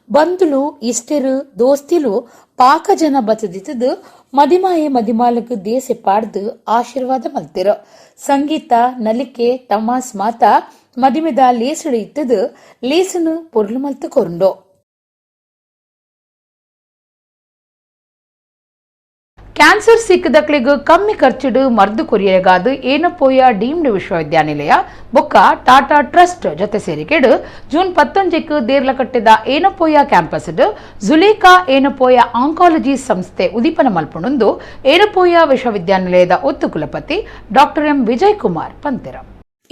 ಬಂದುಲು ಇಷ್ಟೆರು ದೋಸ್ತಿಲು ಪಾಕ ಜನ ಬತದಿತ್ತದು ಮದಿಮಾಯೆ ಮದಿಮಾಲಕ್ ದೇಸೆ ಪಾಡ್ದು ಆಶೀರ್ವಾದ ಮಲ್ತಿರು. ಸಂಗೀತ ನಲಿಕೆ ತಮಾಸ್ ಮಾತ ಮದಿಮೆದ ಲೇಸುಡು ಇತ್ತದು ಲೇಸುನು ಪೊರ್ಲು ಮಲ್ತು ಕೊರುಂಡು. ಕ್ಯಾನ್ಸರ್ ಸಿಕ್ಕದಕ್ಲಿಗ್ ಕಮ್ಮಿ ಖರ್ಚುಡು ಮರ್ದು ಕೊರಿಯಗಾದು ಏನಪೋಯ ಡೀಮ್ಡ್ ವಿಶ್ವವಿದ್ಯಾನಿಲಯ ಬೊಕ್ಕ ಟಾಟಾ ಟ್ರಸ್ಟ್ ಜೊತೆ ಸೇರಿಕೆಡು ಜೂನ್ 19ಕ್ಕೆ ದೇರ್ಲಕಟ್ಟೆದ ಏನಪೋಯ ಕ್ಯಾಂಪಸ್ ಜುಲೇಕಾ ಏನಪೋಯ ಆಂಕಾಲಜಿ ಸಂಸ್ಥೆ ಉದೀಪನ ಮಲ್ಪುಣಂದು ಏನಪೋಯ ವಿಶ್ವವಿದ್ಯಾನಿಲಯದ ಒತ್ತು ಕುಲಪತಿ ಡಾಕ್ಟರ್ ಎಂ ವಿಜಯ್ ಕುಮಾರ್ ಪಂತೆರ.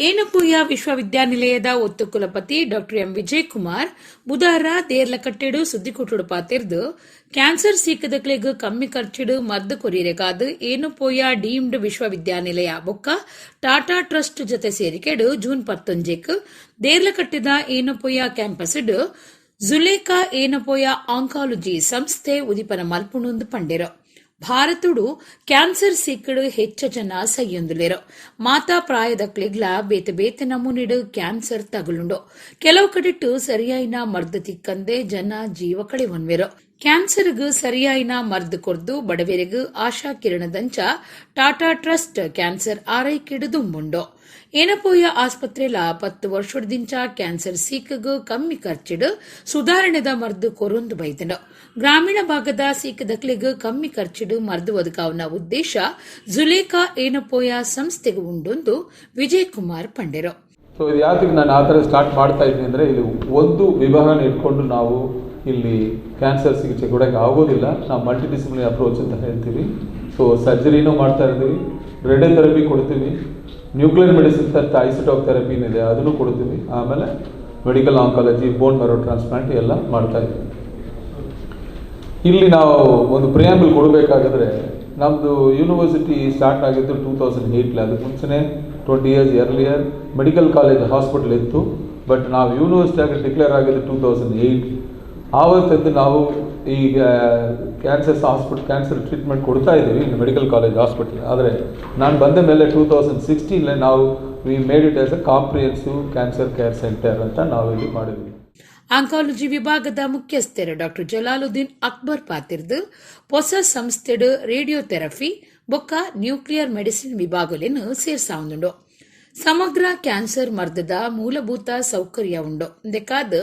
ಏನಪೋಯ ವಿಶ್ವವಿದ್ಯಾನಿಲಯದ ಒತ್ತು ಕುಲಪತಿ ಡಾಕ್ಟರ್ ಎಂ ವಿಜಯ್ ಕುಮಾರ್ ಬುಧಾರ ದೇರ್ಲಕಟ್ಟೆಡು ಸುದ್ದಿಕೊಟ್ಟುಡು ಪಾತಿರ್ದು, ಕ್ಯಾನ್ಸರ್ ಸೀಕದಕ್ಲೆಗ್ ಕಮ್ಮಿ ಖರ್ಚಿಡು ಮದ್ದು ಕೊರಿಯರೆಗಾದ್ ಏನಪೋಯ ಡೀಮ್ಡ್ ವಿಶ್ವವಿದ್ಯಾನಿಲಯ ಬೊಕ್ಕ ಟಾಟಾ ಟ್ರಸ್ಟ್ ಜೊತೆ ಸೇರಿಕೆಡು ಜೂನ್ 19ಕ್ ದೇರ್ಲಕಟ್ಟೆದ ಏನಪೋಯ ಕ್ಯಾಂಪಸ್ ಜುಲೇಕಾ ಏನಪೋಯ ಆಂಕಾಲಜಿ ಸಂಸ್ಥೆ ಉದಿಪನ ಮಲ್ಪುಣುಂದು ಪಂಡೆರು. ಭಾರತಡು ಕ್ಯಾನ್ಸರ್ ಸೀಕಡು ಹೆಚ್ಚ ಜನ ಸೈಯೊಂದುಲೇರು. ಮಾತಾ ಪ್ರಾಯದಕ್ಲೆಗ್ಲ ಬೇತೆ ಬೇತೆ ನಮೂನಿಡು ಕ್ಯಾನ್ಸರ್ ತಗುಲುಂಡು. ಕೆಲವು ಕಡೆಟ್ಟು ಸರಿಯಾಯಿನ ಮರ್ದು ತಿಕ್ಕಂದೆ ಜನ ಜೀವ ಕಳೆವನ್ವೆರು. ಕ್ಯಾನ್ಸರ್ಗ್ ಸರಿಯಾಯಿನ ಮರ್ದು ಕೊರ್ದು ಬಡವೆರೆಗ್ ಆಶಾ ಕಿರಣದಂಚ ಟಾಟಾ ಟ್ರಸ್ಟ್ ಕ್ಯಾನ್ಸರ್ ಆರೈಕೆಡು ದುಂಬುಂಡು. ಏನಪೋಯ ಆಸ್ಪತ್ರೆಲ 10 ವರ್ಷದಿಂಚ ಕ್ಯಾನ್ಸರ್ ಸೀಕಗ್ ಕಮ್ಮಿ ಖರ್ಚಿಡು ಸುಧಾರಣೆದ ಮರ್ದು ಕೊರೊಂದು ಬೈದಂಡು. ಗ್ರಾಮೀಣ ಭಾಗದ ಸೀಕದಕ್ಲೆಗ್ ಕಮ್ಮಿ ಖರ್ಚಿಡು ಮರ್ದು ಒದಗಾವನ ಉದ್ದೇಶ ಜುಲೇಖಾ ಏನಪೋಯ ಸಂಸ್ಥೆಗೆ ಉಂಡೊಂದು ವಿಜಯ್ ಕುಮಾರ್ ಪಂಡೆರು. ಸೊ ಇದು ಯಾತಕ್ಕೆ ನಾನು ಆ ಥರ ಸ್ಟಾರ್ಟ್ ಮಾಡ್ತಾ ಇದ್ದೀನಿ ಅಂದರೆ, ಇಲ್ಲಿ ಒಂದು ವಿಭಾಗನ ಇಟ್ಕೊಂಡು ನಾವು ಇಲ್ಲಿ ಕ್ಯಾನ್ಸರ್ ಚಿಕಿತ್ಸೆ ಕೊಡೋಕ್ಕೆ ಆಗೋದಿಲ್ಲ. ನಾವು ಮಲ್ಟಿಡಿಸಿಪ್ಲಿನರಿ ಅಪ್ರೋಚ್ ಅಂತ ಹೇಳ್ತೀವಿ. ಸೊ ಸರ್ಜರಿನೂ ಮಾಡ್ತಾ ಇರ್ತೀವಿ, ರೇಡಿಯೋಥೆರಪಿ ಕೊಡ್ತೀವಿ, ನ್ಯೂಕ್ಲಿಯರ್ ಮೆಡಿಸಿನ್ ಥರ ಐಸೋಟೋಪ್ ಥೆರಪಿನೂ ಇದೆ, ಅದನ್ನು ಕೊಡ್ತೀವಿ. ಆಮೇಲೆ medical oncology, bone marrow transplant ಎಲ್ಲ ಮಾಡ್ತಾಯಿದ್ದೀವಿ. ಇಲ್ಲಿ ನಾವು ಒಂದು ಪ್ರಿಯಾಂಬಲ್ ಕೊಡಬೇಕಾಗಿದ್ರೆ, ನಮ್ಮದು ಯೂನಿವರ್ಸಿಟಿ ಸ್ಟಾರ್ಟ್ ಆಗಿದ್ದು 2008. ಅದಕ್ಕೆ ಮುಂಚೆನೇ 20 years earlier medical college hospital ಇತ್ತು. ಬಟ್ ನಾವು ಯೂನಿವರ್ಸಿಟಿಯಾಗಿ ಡಿಕ್ಲೇರ್ ಆಗಿದ್ದು 2008. ಆವತ್ತಿದ್ದು ನಾವು ಈಗ cancer hospital cancer treatment ಕೊಡ್ತಾ ಇದ್ದೀವಿ ಇನ್ನು medical college hospital. ಆದರೆ ನಾನು ಬಂದ ಮೇಲೆ 2016 ನಾವು we made it as a comprehensive cancer care centre ಅಂತ ನಾವು ಇಲ್ಲಿ ಮಾಡಿದ್ವಿ. ಆಂಕಾಲಜಿ ವಿಭಾಗದ ಮುಖ್ಯಸ್ಥರು ಡಾಕ್ಟರ್ ಜಲಾಲುದ್ದೀನ್ ಅಕ್ಬರ್ ಪಾತಿರ್ದು ಹೊಸ ಸಂಸ್ಥೆಡು ರೇಡಿಯೋಥೆರಪಿ ಬೊಕ್ಕ ನ್ಯೂಕ್ಲಿಯರ್ ಮೆಡಿಸಿನ್ ವಿಭಾಗಲೆನ್ ಸೇರ್ಸಾವುಂಡು. ಸಮಗ್ರ ಕ್ಯಾನ್ಸರ್ ಮರ್ದದ ಮೂಲಭೂತ ಸೌಕರ್ಯ ಉಂಡು. ಇಂದೆಕಾದ್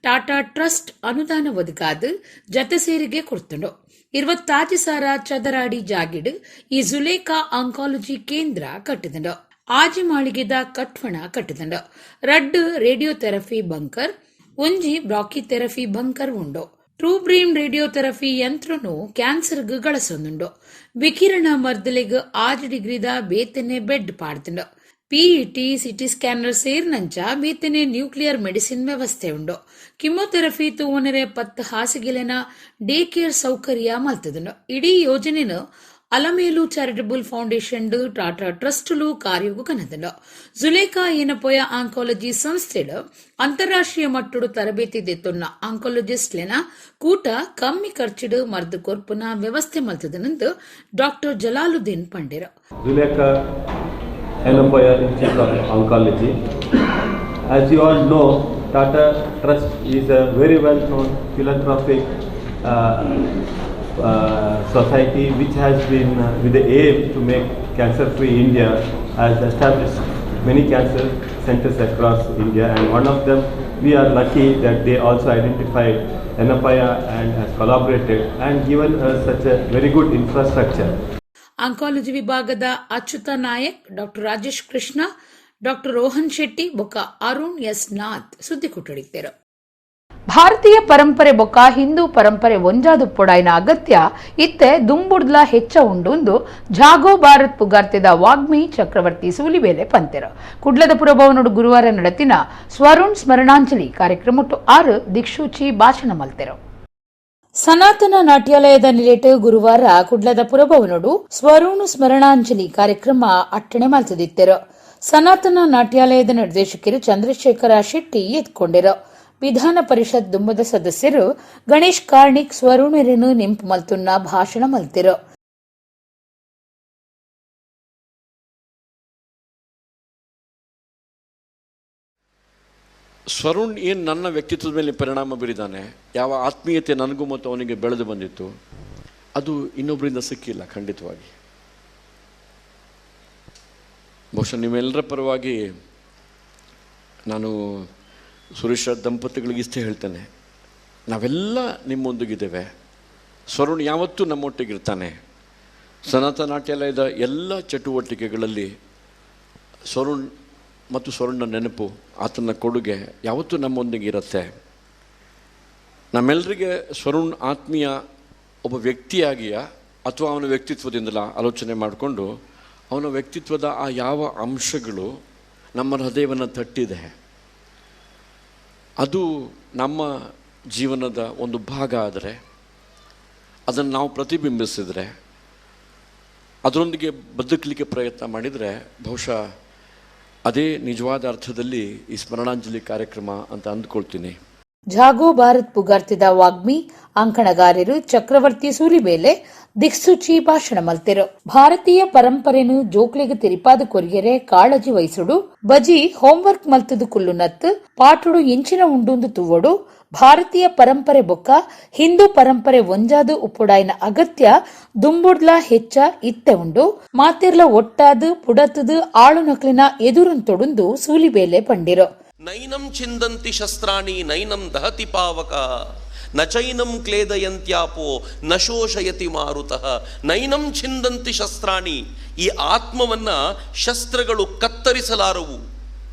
ಟಾಟಾ ಟ್ರಸ್ಟ್ ಅನುದಾನ ಒದಗಾದ್ ಜತೆ ಸೇರಿಗೆ ಕೊಡ್ತುಂಡು. 26,000 ಚದರ ಅಡಿ ಜಾಗಿಡ್ ಈ ಜುಲೇಖಾ ಆಂಕಾಲಜಿ ಕೇಂದ್ರ ಕಟ್ಟಿದಂಡು. ಆಜಿ ಮಾಳಿಗೆದ ಕಟ್ವಣ ಕಟ್ಟಿದಂಡು. 2 ರೇಡಿಯೋಥೆರಪಿ ಬಂಕರ್, ಒಂಜಿ ಬ್ರಾಕಿಥೆರಪಿ ಬಂಕರ್ ಉಂಡು. ಟ್ರೂಬ್ರೀಮ್ ರೇಡಿಯೋಥೆರಪಿ ಯಂತ್ರನು ಕ್ಯಾನ್ಸರ್ಗ್ ಗಳಸೊಂದುಂಡು. ವಿಕಿರಣ ಮರ್ದಲೆಗ್ 6 ಡಿಗ್ರಿದ ಬೇತನೆ ಬೆಡ್ ಪಾಡ್ದುಂಡು. PET, CT scanner ಸೇರಿನಂಚ ಬೇತನೆ ನ್ಯೂಕ್ಲಿಯರ್ ಮೆಡಿಸಿನ್ ವ್ಯವಸ್ಥೆ ಉಂಡು. ಕಿಮೊಥೆರಪಿ ತೂವನರೆ 10 ಹಾಸಿಗೆಲೆನ ಡೇ ಕೇರ್ ಸೌಕರ್ಯ ಮಲ್ತದುಂಡು. ಇಡೀ ಯೋಜನೆನು ಅಲಮೇಲು ಚಾರಿಟಬಲ್ ಫೌಂಡೇಶನ್ ಟಾಟಾ ಟ್ರಸ್ಟ್ಲು ಕಾರ್ಯಗು ಕನದುಂಡು. ಜುಲೇಖಾ ಏನಪೋಯ ಆಂಕಾಲಜಿ ಸಂಸ್ಥೆಡು ಅಂತಾರಾಷ್ಟ್ರೀಯ ಮಟ್ಟಡು ತರಬೇತಿ ದೆತ್ತೊನ್ನ ಆಂಕಾಲಜಿಸ್ಟ್ಲೆನ ಕೂಟ ಕಮ್ಮಿ ಖರ್ಚಿಡು ಮರ್ದು ಕೊರ್ಪುನ ವ್ಯವಸ್ಥೆ ಮಲ್ತದನೆಂದು ಡಾಕ್ಟರ್ ಜಲಾಲುದ್ದೀನ್ ಪಂಡೆರು. Zulekha Yenepoya Institute of Oncology. As you all know, Tata Trust is a very well known philanthropic society which has been with the aim to make cancer-free India, has established many cancer centers across India, and one of them, we are lucky that they also identified Yenepoya and has collaborated and given us such a very good infrastructure. Oncology ವಿಭಾಗದ ಅಚ್ಯುತ Nayak, doctor Rajesh Krishna, doctor Rohan Shetty ಬೊಕ್ಕ Arun S Nath ಸುದ್ದಿ ಕೊಟ್ಟಡಿದ್ದರು. ಭಾರತೀಯ ಪರಂಪರೆ ಬೊಕ್ಕ ಹಿಂದೂ ಪರಂಪರೆ ಒಂಜಾದುಪ್ಪೊಡಾಯಿನ ಅಗತ್ಯ ಇತ್ತೆ ದುಂಬುಡ್ಲ ಹೆಚ್ಚ ಉಂಡುಂದು ಜಾಗೋ ಭಾರತ್ ಪುಗಾರ್ತೆದ ವಾಗ್ಮಿ ಚಕ್ರವರ್ತಿ ಸೂಲಿಬೇಲೆ ಪಂತೆರು. ಕುಡ್ಲದ ಪುರಭವನೋಡು ಗುರುವಾರ ನಡತಿನ ಸ್ವರುಣ್ ಸ್ಮರಣಾಂಜಲಿ ಕಾರ್ಯಕ್ರಮಟ್ಟು 6 ದಿಕ್ಷೂಚಿ ಭಾಷಣ ಮಲ್ತೆರು. ಸನಾತನ ನಾಟ್ಯಾಲಯದ ನಿಲೇಟ್ ಗುರುವಾರ ಕುಡ್ಲದ ಪುರಭವನೋಡು ಸ್ವರುಣ್ ಸ್ಮರಣಾಂಜಲಿ ಕಾರ್ಯಕ್ರಮ ಅಟ್ಟಣೆ ಮಲ್ತದಿತ್ತೆರು. ಸನಾತನ ನಾಟ್ಯಾಲಯದ ನಿರ್ದೇಶಕರು ಚಂದ್ರಶೇಖರ ಶೆಟ್ಟಿ ಎತ್ಕೊಂಡಿರು. ವಿಧಾನ ಪರಿಷತ್ ದುಂಬದ ಸದಸ್ಯರು ಗಣೇಶ್ ಕಾರ್ಣಿಕ್ ಸ್ವರುಣರನ್ನು ನೆಂಪು ಮಲ್ತುನ್ನ ಭಾಷಣ ಮಲ್ತಿರು. ಸ್ವರುಣ್ ಏನು ನನ್ನ ವ್ಯಕ್ತಿತ್ವದ ಮೇಲೆ ಪರಿಣಾಮ ಬೀರಿದ್ದಾನೆ, ಯಾವ ಆತ್ಮೀಯತೆ ನನಗೂ ಮತ್ತು ಅವನಿಗೆ ಬೆಳೆದು ಬಂದಿತ್ತು, ಅದು ಇನ್ನೊಬ್ಬರಿಂದ ಸಿಕ್ಕಿಲ್ಲ ಖಂಡಿತವಾಗಿ. ಬಹುಶಃ ನಿಮ್ಮೆಲ್ಲರ ಪರವಾಗಿ ನಾನು ಸುರೇಶ ದಂಪತಿಗಳಿಗೆ ಇಷ್ಟೇ ಹೇಳ್ತೇನೆ, ನಾವೆಲ್ಲ ನಿಮ್ಮೊಂದಿಗಿದ್ದೇವೆ. ಸ್ವರುಣ್ ಯಾವತ್ತೂ ನಮ್ಮೊಟ್ಟಿಗಿರ್ತಾನೆ. ಸನಾತನ ನಾಟ್ಯಾಲಯದ ಎಲ್ಲ ಚಟುವಟಿಕೆಗಳಲ್ಲಿ ಸ್ವರುಣ್ ಮತ್ತು ಸ್ವರುಣ್ನ ನೆನಪು, ಆತನ ಕೊಡುಗೆ ಯಾವತ್ತೂ ನಮ್ಮೊಂದಿಗೆ ಇರುತ್ತೆ. ನಮ್ಮೆಲ್ಲರಿಗೆ ಸ್ವರುಣ್ ಆತ್ಮೀಯ ಒಬ್ಬ ವ್ಯಕ್ತಿಯಾಗಿಯ ಅಥವಾ ಅವನ ವ್ಯಕ್ತಿತ್ವದಿಂದಲ ಆಲೋಚನೆ ಮಾಡಿಕೊಂಡು ಅವನ ವ್ಯಕ್ತಿತ್ವದ ಆ ಯಾವ ಅಂಶಗಳು ನಮ್ಮ ಹೃದಯವನ್ನು ತಟ್ಟಿದೆ, ಅದು ನಮ್ಮ ಜೀವನದ ಒಂದು ಭಾಗ ಆದರೆ, ಅದನ್ನು ನಾವು ಪ್ರತಿಬಿಂಬಿಸಿದರೆ, ಅದರೊಂದಿಗೆ ಬದುಕಲಿಕ್ಕೆ ಪ್ರಯತ್ನ ಮಾಡಿದರೆ ಬಹುಶಃ ಅದೇ ನಿಜವಾದ ಅರ್ಥದಲ್ಲಿ ಈ ಸ್ಮರಣಾಂಜಲಿ ಕಾರ್ಯಕ್ರಮ ಅಂತ ಅಂದ್ಕೊಳ್ತೀನಿ. ಜಾಗೋ ಭಾರತ್ ಪುಗಾರ್ತಿದ ವಾಗ್ಮಿ ಅಂಕಣಗಾರರು ಚಕ್ರವರ್ತಿ ಸೂಲಿಬೇಲೆ ದಿಕ್ಸೂಚಿ ಭಾಷಣ ಮಲ್ತೆರು. ಭಾರತೀಯ ಪರಂಪರೆನು ಜೋಕ್ಲೆಗ್ ತೆರಿಪಾದ ಕೊರಿಯರೆ ಕಾಳಜಿ ವಹಿಸುಡು, ಬಜಿ ಹೋಂವರ್ಕ್ ಮಲ್ತದು ಕುಲ್ಲುನತ್ ಪಾಟುಡು ಎಂಚಿನ ಉಂಡುಂದು ತುವ್ವಡು, ಭಾರತೀಯ ಪರಂಪರೆ ಬೊಕ್ಕ ಹಿಂದೂ ಪರಂಪರೆ ಒಂಜಾದು ಉಪ್ಪುಡಾಯಿನ ಅಗತ್ಯ ದುಂಬುಡ್ಲ ಹೆಚ್ಚ ಇತ್ತೆ ಉಂಡು, ಮಾತಿರ್ಲ ಒಟ್ಟಾದು ಪುಡತದು ಆಳುನಕ್ಲಿನ ಎದುರುನ್ ತೊಡುಂದು ಸೂಲಿಬೇಲೆ ಪಂಡಿರು. ನೈನಂ ಛಿಂದಂತಿ ಶಸ್ತ್ರಾಣಿ ನೈನಂ ದಹತಿ ಪಾವಕ ನ ಚೈನಂ ಕ್ಲೇದಯಂತ್ಯಾಪೋ ನ ಶೋಷಯತಿ ಮಾರುತಃ. ನೈನಂ ಛಿಂದಂತಿ ಶಸ್ತ್ರಾಣಿ, ಈ ಆತ್ಮವನ್ನ ಶಸ್ತ್ರಗಳು ಕತ್ತರಿಸಲಾರವು.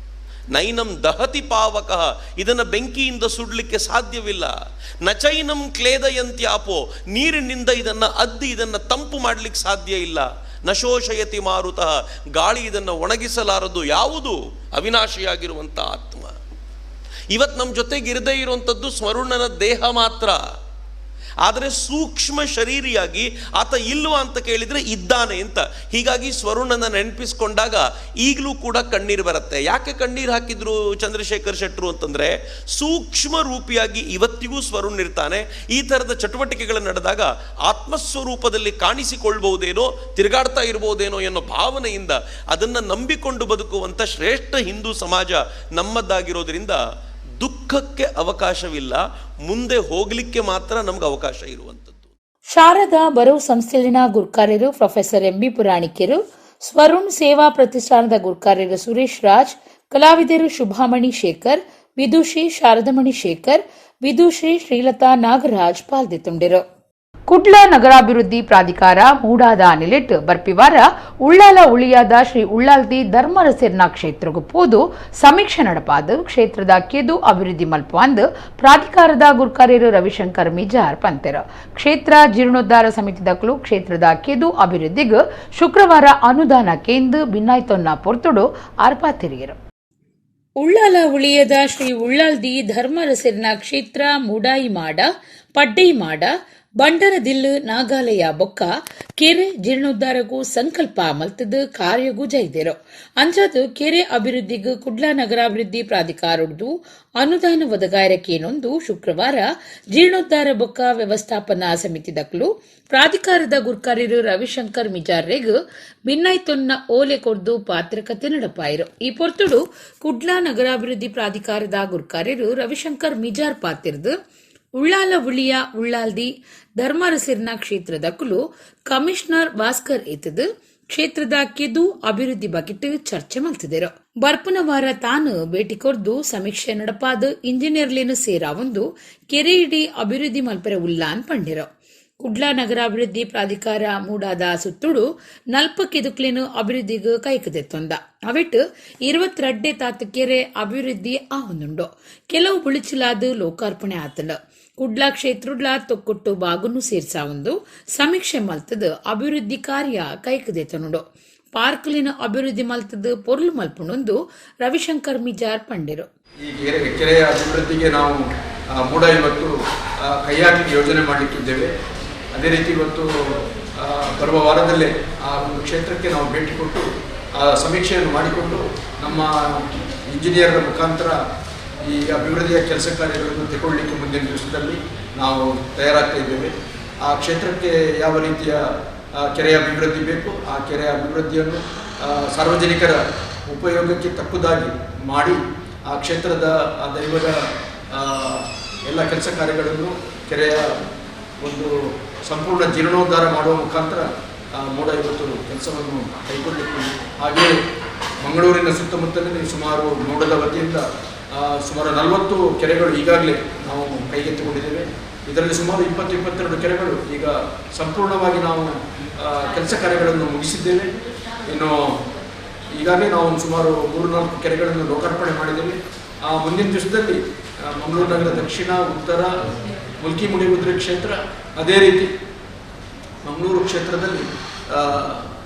ನೈನಂ ದಹತಿ ಪಾವಕ, ಇದನ್ನು ಬೆಂಕಿಯಿಂದ ಸುಡಲಿಕ್ಕೆ ಸಾಧ್ಯವಿಲ್ಲ. ನ ಚೈನಂ ಕ್ಲೇದಯಂತ್ಯಾಪೋ, ನೀರಿನಿಂದ ಇದನ್ನು ಅದ್ದಿ ಇದನ್ನು ತಂಪು ಮಾಡಲಿಕ್ಕೆ ಸಾಧ್ಯ ಇಲ್ಲ. ನ ಶೋಷಯತಿ ಮಾರುತಃ, ಗಾಳಿ ಇದನ್ನು ಒಣಗಿಸಲಾರದು. ಯಾವುದು? ಅವಿನಾಶಿಯಾಗಿರುವಂಥ ಆತ್ಮ. ಇವತ್ತು ನಮ್ಮ ಜೊತೆಗಿರದೇ ಇರುವಂಥದ್ದು ಸ್ಮರಣನ ದೇಹ ಮಾತ್ರ. ಆದರೆ ಸೂಕ್ಷ್ಮ ಶರೀರಿಯಾಗಿ ಆತ ಇಲ್ವಾ ಅಂತ ಕೇಳಿದರೆ ಇದ್ದಾನೆ ಅಂತ. ಹೀಗಾಗಿ ಸ್ವರುಣನ ನೆನಪಿಸ್ಕೊಂಡಾಗ ಈಗಲೂ ಕೂಡ ಕಣ್ಣೀರು ಬರುತ್ತೆ. ಯಾಕೆ ಕಣ್ಣೀರು ಹಾಕಿದ್ರು ಚಂದ್ರಶೇಖರ್ ಶೆಟ್ಟರು ಅಂತಂದರೆ, ಸೂಕ್ಷ್ಮ ರೂಪಿಯಾಗಿ ಇವತ್ತಿಗೂ ಸ್ವರುಣ್ ಇರ್ತಾನೆ. ಈ ಥರದ ಚಟುವಟಿಕೆಗಳು ನಡೆದಾಗ ಆತ್ಮಸ್ವರೂಪದಲ್ಲಿ ಕಾಣಿಸಿಕೊಳ್ಬಹುದೇನೋ, ತಿರುಗಾಡ್ತಾ ಇರ್ಬೋದೇನೋ ಎನ್ನೋ ಭಾವನೆಯಿಂದ ಅದನ್ನು ನಂಬಿಕೊಂಡು ಬದುಕುವಂಥ ಶ್ರೇಷ್ಠ ಹಿಂದೂ ಸಮಾಜ ನಮ್ಮದಾಗಿರೋದ್ರಿಂದ ದುಃಖಕ್ಕೆ ಅವಕಾಶವಿಲ್ಲ, ಮುಂದೆ ಹೋಗಲಿಕ್ಕೆ ಮಾತ್ರ ನಮ್ಗೆ ಅವಕಾಶ ಇರುವಂಥದ್ದು. ಶಾರದಾ ಬರವು ಸಂಸ್ಥೆಯಲ್ಲಿನ ಗುರ್ಕಾರ್ಯರು ಪ್ರೊಫೆಸರ್ ಎಂಬಿ ಪುರಾಣಿಕರು, ಸ್ವರುಣ್ ಸೇವಾ ಪ್ರತಿಷ್ಠಾನದ ಗುರ್ಕಾರ್ಯರು ಸುರೇಶ್ ರಾಜ್, ಕಲಾವಿದರು ಶುಭಾಮಣಿ ಶೇಖರ್, ವಿದುಷಿ ಶಾರದಮಣಿ ಶೇಖರ್, ವಿದುಷಿ ಶ್ರೀಲತಾ ನಾಗರಾಜ್ ಪಾಲ್ದಿತ್ತುಂಡಿರು. ಕುಡ್ಲ ನಗರಾಭಿವೃದ್ಧಿ ಪ್ರಾಧಿಕಾರ ಮೂಡಾದ ನಿಲೆಟ್ ಬರ್ಪಿವಾರ ಉಳ್ಳಾಲ ಉಳಿಯಾದ ಶ್ರೀ ಉಳ್ಳಾಲ್ದಿ ಧರ್ಮರಸೆರ್ನ ಕ್ಷೇತ್ರಗೂ ಪೋದು ಸಮೀಕ್ಷೆ ನಡಪಾದು ಕ್ಷೇತ್ರದ ಕೆದು ಅಭಿವೃದ್ಧಿ ಮಲ್ಪವಾಂದ್ ಪ್ರಾಧಿಕಾರದ ಗುರ್ಕಾರ್ಯರು ರವಿಶಂಕರ್ ಮಿಜಾರ್ ಪಂತೆರು. ಕ್ಷೇತ್ರ ಜೀರ್ಣೋದ್ಧಾರ ಸಮಿತಿ ದಕ್ಕಲು ಕ್ಷೇತ್ರದ ಕೆದು ಅಭಿವೃದ್ಧಿಗೆ ಶುಕ್ರವಾರ ಅನುದಾನ ಕೇಂದ್ರ ಭಿನ್ನಾಯ್ತೊನ್ನ ಪೊರ್ತುಡು ಆರ್ಪಾತಿರಿಯರು. ಉಳ್ಳಾಲ ಉಳಿಯದ ಶ್ರೀ ಉಳ್ಳಾಲ್ದಿ ಧರ್ಮರಸೆರ್ನ ಕ್ಷೇತ್ರ ಮೂಡಾಯಿ ಮಾಡ, ಪಡ್ಡೈ ಮಾಡ, ಬಂಡರದಿಲ್ಲು ನಾಗಾಲಯ ಬೊಕ್ಕ ಕೆರೆ ಜೀರ್ಣೋದ್ಧಾರಗೂ ಸಂಕಲ್ಪ ಮಲ್ತದು ಕಾರ್ಯಗೂ ಜೈದಿರು. ಅಂಚಾದು ಕೆರೆ ಅಭಿವೃದ್ಧಿಗೂ ಕುಡ್ಲ ನಗರಾಭಿವೃದ್ಧಿ ಪ್ರಾಧಿಕಾರದ್ದು ಅನುದಾನ ಒದಗಾಯರಕ್ಕೇನೊಂದು ಶುಕ್ರವಾರ ಜೀರ್ಣೋದ್ಧಾರ ಬೊಕ್ಕ ವ್ಯವಸ್ಥಾಪನಾ ಸಮಿತಿ ದಕ್ಕಲು ಪ್ರಾಧಿಕಾರದ ಗುರ್ಕಾರ್ಯರು ರವಿಶಂಕರ್ ಮಿಜಾರ್ರೆಗ್ ಭಿನ್ನಾಯ್ತೊನ್ನ ಓಲೆ ಕೊರ್ದು ಪಾತ್ರಕತೆ ನಡಪಾಯಿರು. ಈ ಪೊರ್ತುಡು ಕುಡ್ಲ ನಗರಾಭಿವೃದ್ಧಿ ಪ್ರಾಧಿಕಾರದ ಗುರ್ಕಾರ್ಯರು ರವಿಶಂಕರ್ ಮಿಜಾರ್ ಪಾತಿರ್ದು ಉಳ್ಳಾಲ ಉಳಿಯ ಉಳ್ಳಾಲ್ದಿ ಧರ್ಮರಸಿರ್ನ ಕ್ಷೇತ್ರದ ಕುಲು ಕಮಿಷನರ್ ಭಾಸ್ಕರ್ ಇತ್ತದು ಕ್ಷೇತ್ರದ ಕೆದು ಅಭಿವೃದ್ಧಿ ಬಗೆಟ್ ಚರ್ಚೆ ಮಲ್ತಿದರು. ಬರ್ಪನ ವಾರ ತಾನು ಭೇಟಿ ಕೊರ್ದು ಸಮೀಕ್ಷೆ ನಡಪಾದ ಇಂಜಿನಿಯರ್ಲೇನು ಸೇರಾವೊಂದು ಕೆರೆ ಇಡೀ ಅಭಿವೃದ್ಧಿ ಮಲ್ಪೆರೆ ಉಲ್ಲಾನ್ ಪಂಡಿರು. ಕುಡ್ಲ ನಗರಾಭಿವೃದ್ಧಿ ಪ್ರಾಧಿಕಾರ ಮೂಡಾದ ಸುತ್ತುಡು ನಲ್ಪ ಕೆದುಕ್ಲೇನು ಅಭಿವೃದ್ಧಿಗೆ ಕೈಕದೆತ್ತೊಂದ ಅವಿಟ್ಟು 22 ತಾತು ಕೆರೆ ಅಭಿವೃದ್ಧಿ ಆವೊಂದುಂಡು. ಕೆಲವು ಬುಳಿಚಿಲಾದ ಲೋಕಾರ್ಪಣೆ ಆತಂಡ. ಕುಡ್ಲ ಕ್ಷೇತ್ರುಡ್ಲ ತೊಕ್ಕೊಟ್ಟು ಬಾಗುನು ಸೇರ್ಸಾವೊಂದು ಸಮೀಕ್ಷೆ ಮಲ್ತದ ಅಭಿವೃದ್ಧಿ ಕಾರ್ಯ ಕೈಕದೆತ್ತನುಂಡು. ಪಾರ್ಕ್ಲಿನ ಅಭಿವೃದ್ಧಿ ಮಲ್ತದ ಪೊರ್ಲು ಮಲ್ಪುಣೊಂದು ರವಿಶಂಕರ್ ಮಿಜಾರ್ ಪಂಡಿರು. ಈ ಕೆರೆಯ ಅಭಿವೃದ್ಧಿಗೆ ನಾವು ಮೂಡ ಇವತ್ತು ಕೈ ಹಾಕಿ ಯೋಜನೆ ಮಾಡಲಿಕ್ಕಿದ್ದೇವೆ. ಅದೇ ರೀತಿ ಇವತ್ತು ಬರುವ ವಾರದಲ್ಲೇ ಆ ಒಂದು ಕ್ಷೇತ್ರಕ್ಕೆ ನಾವು ಭೇಟಿ ಕೊಟ್ಟು ಆ ಸಮೀಕ್ಷೆಯನ್ನು ಮಾಡಿಕೊಂಡು ನಮ್ಮ ಇಂಜಿನಿಯರ್ರ ಮುಖಾಂತರ ಈ ಅಭಿವೃದ್ಧಿಯ ಕೆಲಸ ಕಾರ್ಯಗಳನ್ನು ತೆಗೊಳ್ಳಲಿಕ್ಕೆ ಮುಂದಿನ ದಿವಸದಲ್ಲಿ ನಾವು ತಯಾರಾಗ್ತಾ ಇದ್ದೇವೆ. ಆ ಕ್ಷೇತ್ರಕ್ಕೆ ಯಾವ ರೀತಿಯ ಕೆರೆಯ ಅಭಿವೃದ್ಧಿ ಬೇಕು ಆ ಕೆರೆಯ ಅಭಿವೃದ್ಧಿಯನ್ನು ಸಾರ್ವಜನಿಕರ ಉಪಯೋಗಕ್ಕೆ ತಕ್ಕುದಾಗಿ ಮಾಡಿ ಆ ಕ್ಷೇತ್ರದ ಆ ದೈವದ ಎಲ್ಲ ಕೆಲಸ ಕಾರ್ಯಗಳನ್ನು ಕೆರೆಯ ಒಂದು ಸಂಪೂರ್ಣ ಜೀರ್ಣೋದ್ಧಾರ ಮಾಡುವ ಮುಖಾಂತರ ಮೂಡ ಇವತ್ತು ಕೆಲಸವನ್ನು ಕೈಗೊಳ್ಳಲಿಕ್ಕೆ. ಹಾಗೆಯೇ ಮಂಗಳೂರಿನ ಸುತ್ತಮುತ್ತಲಿನ ಸುಮಾರು ಮೂಡದ ವತಿಯಿಂದ ಸುಮಾರು 40 ಕೆರೆಗಳು ಈಗಾಗಲೇ ನಾವು ಕೈಗೆತ್ತಿಕೊಂಡಿದ್ದೇವೆ. ಇದರಲ್ಲಿ ಸುಮಾರು 20-22 ಕೆರೆಗಳು ಈಗ ಸಂಪೂರ್ಣವಾಗಿ ನಾವು ಕೆಲಸ ಕಾರ್ಯಗಳನ್ನು ಮುಗಿಸಿದ್ದೇವೆ. ಇನ್ನು ಈಗಾಗಲೇ ನಾವು ಸುಮಾರು 3-4 ಕೆರೆಗಳನ್ನು ಲೋಕಾರ್ಪಣೆ ಮಾಡಿದ್ದೇವೆ. ಆ ಮುಂದಿನ ದಿವಸದಲ್ಲಿ ಮಂಗಳೂರು ನಗರ ದಕ್ಷಿಣ, ಉತ್ತರ, ಮುಲ್ಕಿ ಮುಡಿಗುದ್ರೆ ಕ್ಷೇತ್ರ, ಅದೇ ರೀತಿ ಮಂಗಳೂರು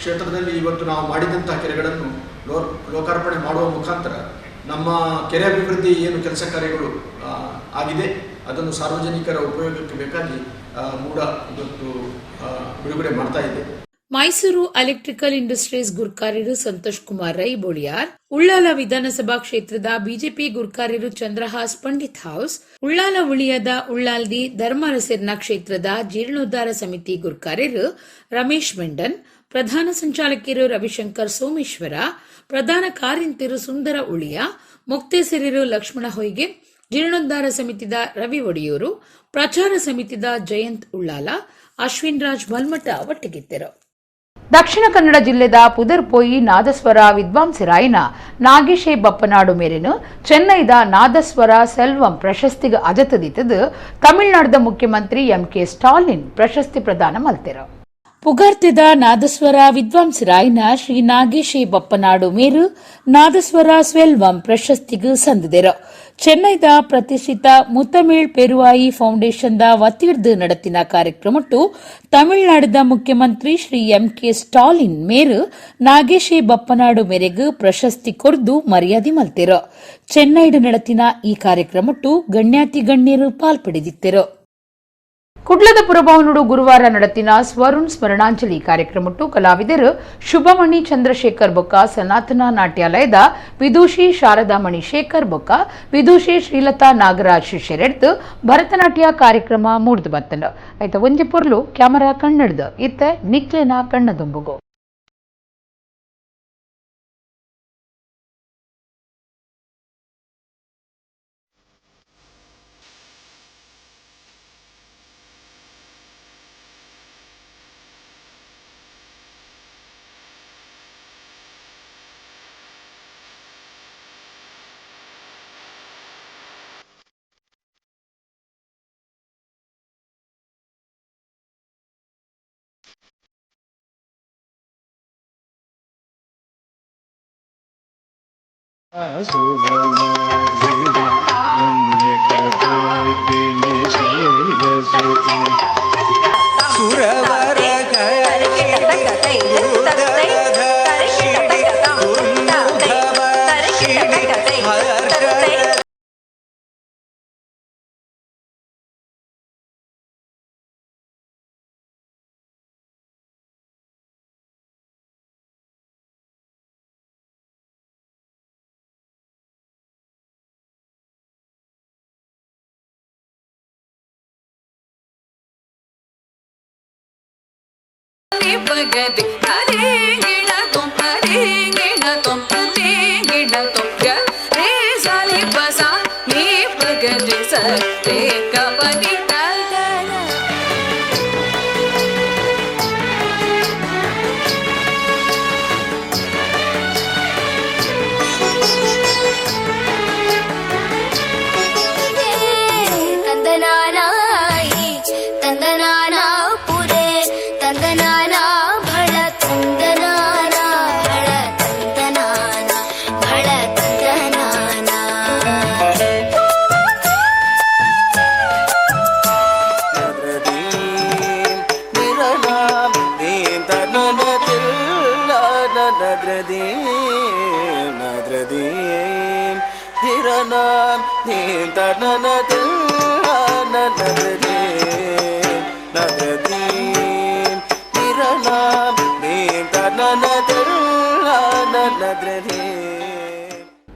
ಕ್ಷೇತ್ರದಲ್ಲಿ ಇವತ್ತು ನಾವು ಮಾಡಿದಂಥ ಕೆರೆಗಳನ್ನು ಲೋಕಾರ್ಪಣೆ ಮಾಡುವ ಮುಖಾಂತರ ನಮ್ಮ ಕೆರೆ ಅಭಿವೃದ್ಧಿ ಏನು ಕೆಲಸ ಕಾರ್ಯಗಳು ಆಗಿದೆ ಅದನ್ನು ಸಾರ್ವಜನಿಕರ ಉಪಯೋಗಕ್ಕೆ ಬೇಕಾಗಿ ಮೂಡ ಇವತ್ತು ಬಿಡುಗಡೆ ಮಾಡ್ತಾ ಇದೆ. Mysuru electrical industries ಗುರ್ಕಾರ್ಯರು Santosh Kumar Rai Boliyar, Ullal Vidhan Sabha ಕ್ಷೇತ್ರದ ಬಿಜೆಪಿ ಗುರ್ಕಾರ್ಯರು ಚಂದ್ರಹಾಸ್ ಪಂಡಿತ್ ಹೌಸ್, ಉಳ್ಳಾಲ ಉಳಿಯದ ಉಳ್ಳಾಲ್ದಿ ಧರ್ಮರಸೆರ್ನ ಕ್ಷೇತ್ರದ ಜೀರ್ಣೋದ್ಧಾರ ಸಮಿತಿ ಗುರ್ಕಾರ್ಯರು ರಮೇಶ್ ಮೆಂಡನ್, ಪ್ರಧಾನ ಸಂಚಾಲಕಿಯರು ರವಿಶಂಕರ್ ಸೋಮೇಶ್ವರ, ಪ್ರಧಾನ ಕಾರ್ಯಂತಿರು ಸುಂದರ ಉಳಿಯ, ಮೊಕ್ತೇಸರಿರು ಲಕ್ಷ್ಮಣ ಹೊಯ್ಗೆ, ಜೀರ್ಣೋದ್ಧಾರ ಸಮಿತಿದ ರವಿ ಒಡಿಯೂರು, ಪ್ರಚಾರ ಸಮಿತಿದ ಜಯಂತ್ ಉಳ್ಳಾಲ, ಅಶ್ವಿನ್ ರಾಜ್ ಬಲ್ಮಠ ಒಟ್ಟಿಗಿದ್ದರು. ದಕ್ಷಿಣ ಕನ್ನಡ ಜಿಲ್ಲೆದ ಪುದರ್ಪೋಯಿ ನಾದಸ್ವರ ವಿದ್ವಾಂಸರಾಯಿನ ನಾಗೇಶೇ ಬಪ್ಪನಾಡು ಮೇರೆನು ಚೆನ್ನೈದ ನಾದಸ್ವರ ಸೆಲ್ವಂ ಪ್ರಶಸ್ತಿಗೆ ಅಜತದಿತ್ತದು ತಮಿಳುನಾಡದ ಮುಖ್ಯಮಂತ್ರಿ ಎಂಕೆ ಸ್ಟಾಲಿನ್ ಪ್ರಶಸ್ತಿ ಪ್ರದಾನ ಮಲ್ತೆರು. ಪುಗರ್ತಿದ ನಾದಸ್ವರ ವಿದ್ವಾಂಸರಾಯಿನ ಶ್ರೀ ನಾಗೇಶೇ ಬಪ್ಪನಾಡು ಮೇರು ನಾದಸ್ವರ ಸ್ವೆಲ್ವಂ ಪ್ರಶಸ್ತಿಗೆ ಸಂದಿದರು. ಚೆನ್ನೈದ ಪ್ರತಿಷ್ಠಿತ ಮುತ್ತಮಿಳ್ ಪೆರುವಾಯಿ ಫೌಂಡೇಶನ್ದ ವತಿರ್ದು ನಡೆತಿನ ಕಾರ್ಯಕ್ರಮಟ್ಟು ತಮಿಳುನಾಡದ ಮುಖ್ಯಮಂತ್ರಿ ಶ್ರೀ ಎಂಕೆ ಸ್ಟಾಲಿನ್ ಮೇರು ನಾಗೇಶೇ ಬಪ್ಪನಾಡು ಮೇರೆಗೆ ಪ್ರಶಸ್ತಿ ಕೊರ್ದು ಮರ್ಯಾದೆ ಮಲ್ತೆರು. ಚೆನ್ನೈಡ್ ನಡೆತಿನ ಈ ಕಾರ್ಯಕ್ರಮಟ್ಟು ಗಣ್ಯಾತಿ ಗಣ್ಯರು ಪಾಲ್ಪಡೆದಿತ್ತರು. ಕುಡ್ಲದ ಪುರಭವನುಡು ಗುರುವಾರ ನಡೆತಿನ ಸ್ವರುಣ್ ಸ್ಮರಣಾಂಜಲಿ ಕಾರ್ಯಕ್ರಮಟ್ಟು ಕಲಾವಿದರು ಶುಭಮಣಿ ಚಂದ್ರಶೇಖರ್ ಬೊಕ್ಕ, ಸನಾತನ ನಾಟ್ಯಾಲಯದ ವಿದೂಷಿ ಶಾರದಾಮಣಿ ಶೇಖರ್ ಬೊಕ್ಕ, ವಿದೂಷಿ ಶ್ರೀಲತಾ ನಾಗರಾಜ್ ಶಿಷ್ಯರೆಡ್ದು ಭರತನಾಟ್ಯ ಕಾರ್ಯಕ್ರಮ ಮೂಡ್ದು ಬತ್ತನು. ಆಯ್ತ ಒಂಜಿ ಪೊರ್ಲು ಕ್ಯಾಮರಾ ಕಣ್ಣಡ್ದು ಇತ್ತೆ ನಿಕ್ಲೆನ ಕಣ್ಣದುಂಬುಗು.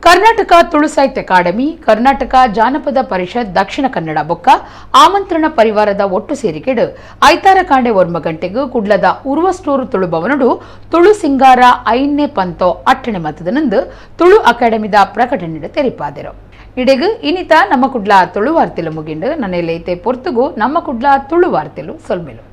ಕರ್ನಾಟಕ ತುಳು ಸಾಹಿತ್ಯ ಅಕಾಡೆಮಿ, ಕರ್ನಾಟಕ ಜಾನಪದ ಪರಿಷತ್ ದಕ್ಷಿಣ ಕನ್ನಡ ಬೊಕ್ಕ ಆಮಂತ್ರಣ ಪರಿವಾರದ ಒಟ್ಟು ಸೇರಿಕೆಡು ಐತಾರ ಕಾಂಡೆ 1 ಗಂಟೆಗೂ ಕುಡ್ಲದ ಉರ್ವಸ್ಟೂರು ತುಳು ಭವನಡು ತುಳು ಸಿಂಗಾರ 5ನೇ ಪಂತೋ 8ನೇ ಮತದನಂದು ತುಳು ಅಕಾಡೆಮಿದ ಪ್ರಕಟಣೆ ತೆರಿಪಾದರು. ಇಡೆಗು ಇನಿತ ನಮ್ಮ ಕುಡ್ಲ ತುಳು ವಾರ್ತೆಲು ಮುಗಿಂಡು ನನ್ನೆಲ್ಲೈತೆ ಪೊರ್ತುಗು ನಮ್ಮ ಕುಡ್ಲ ತುಳು ವಾರ್ತೆಲು ಸೊಲ್ಮೆಲು.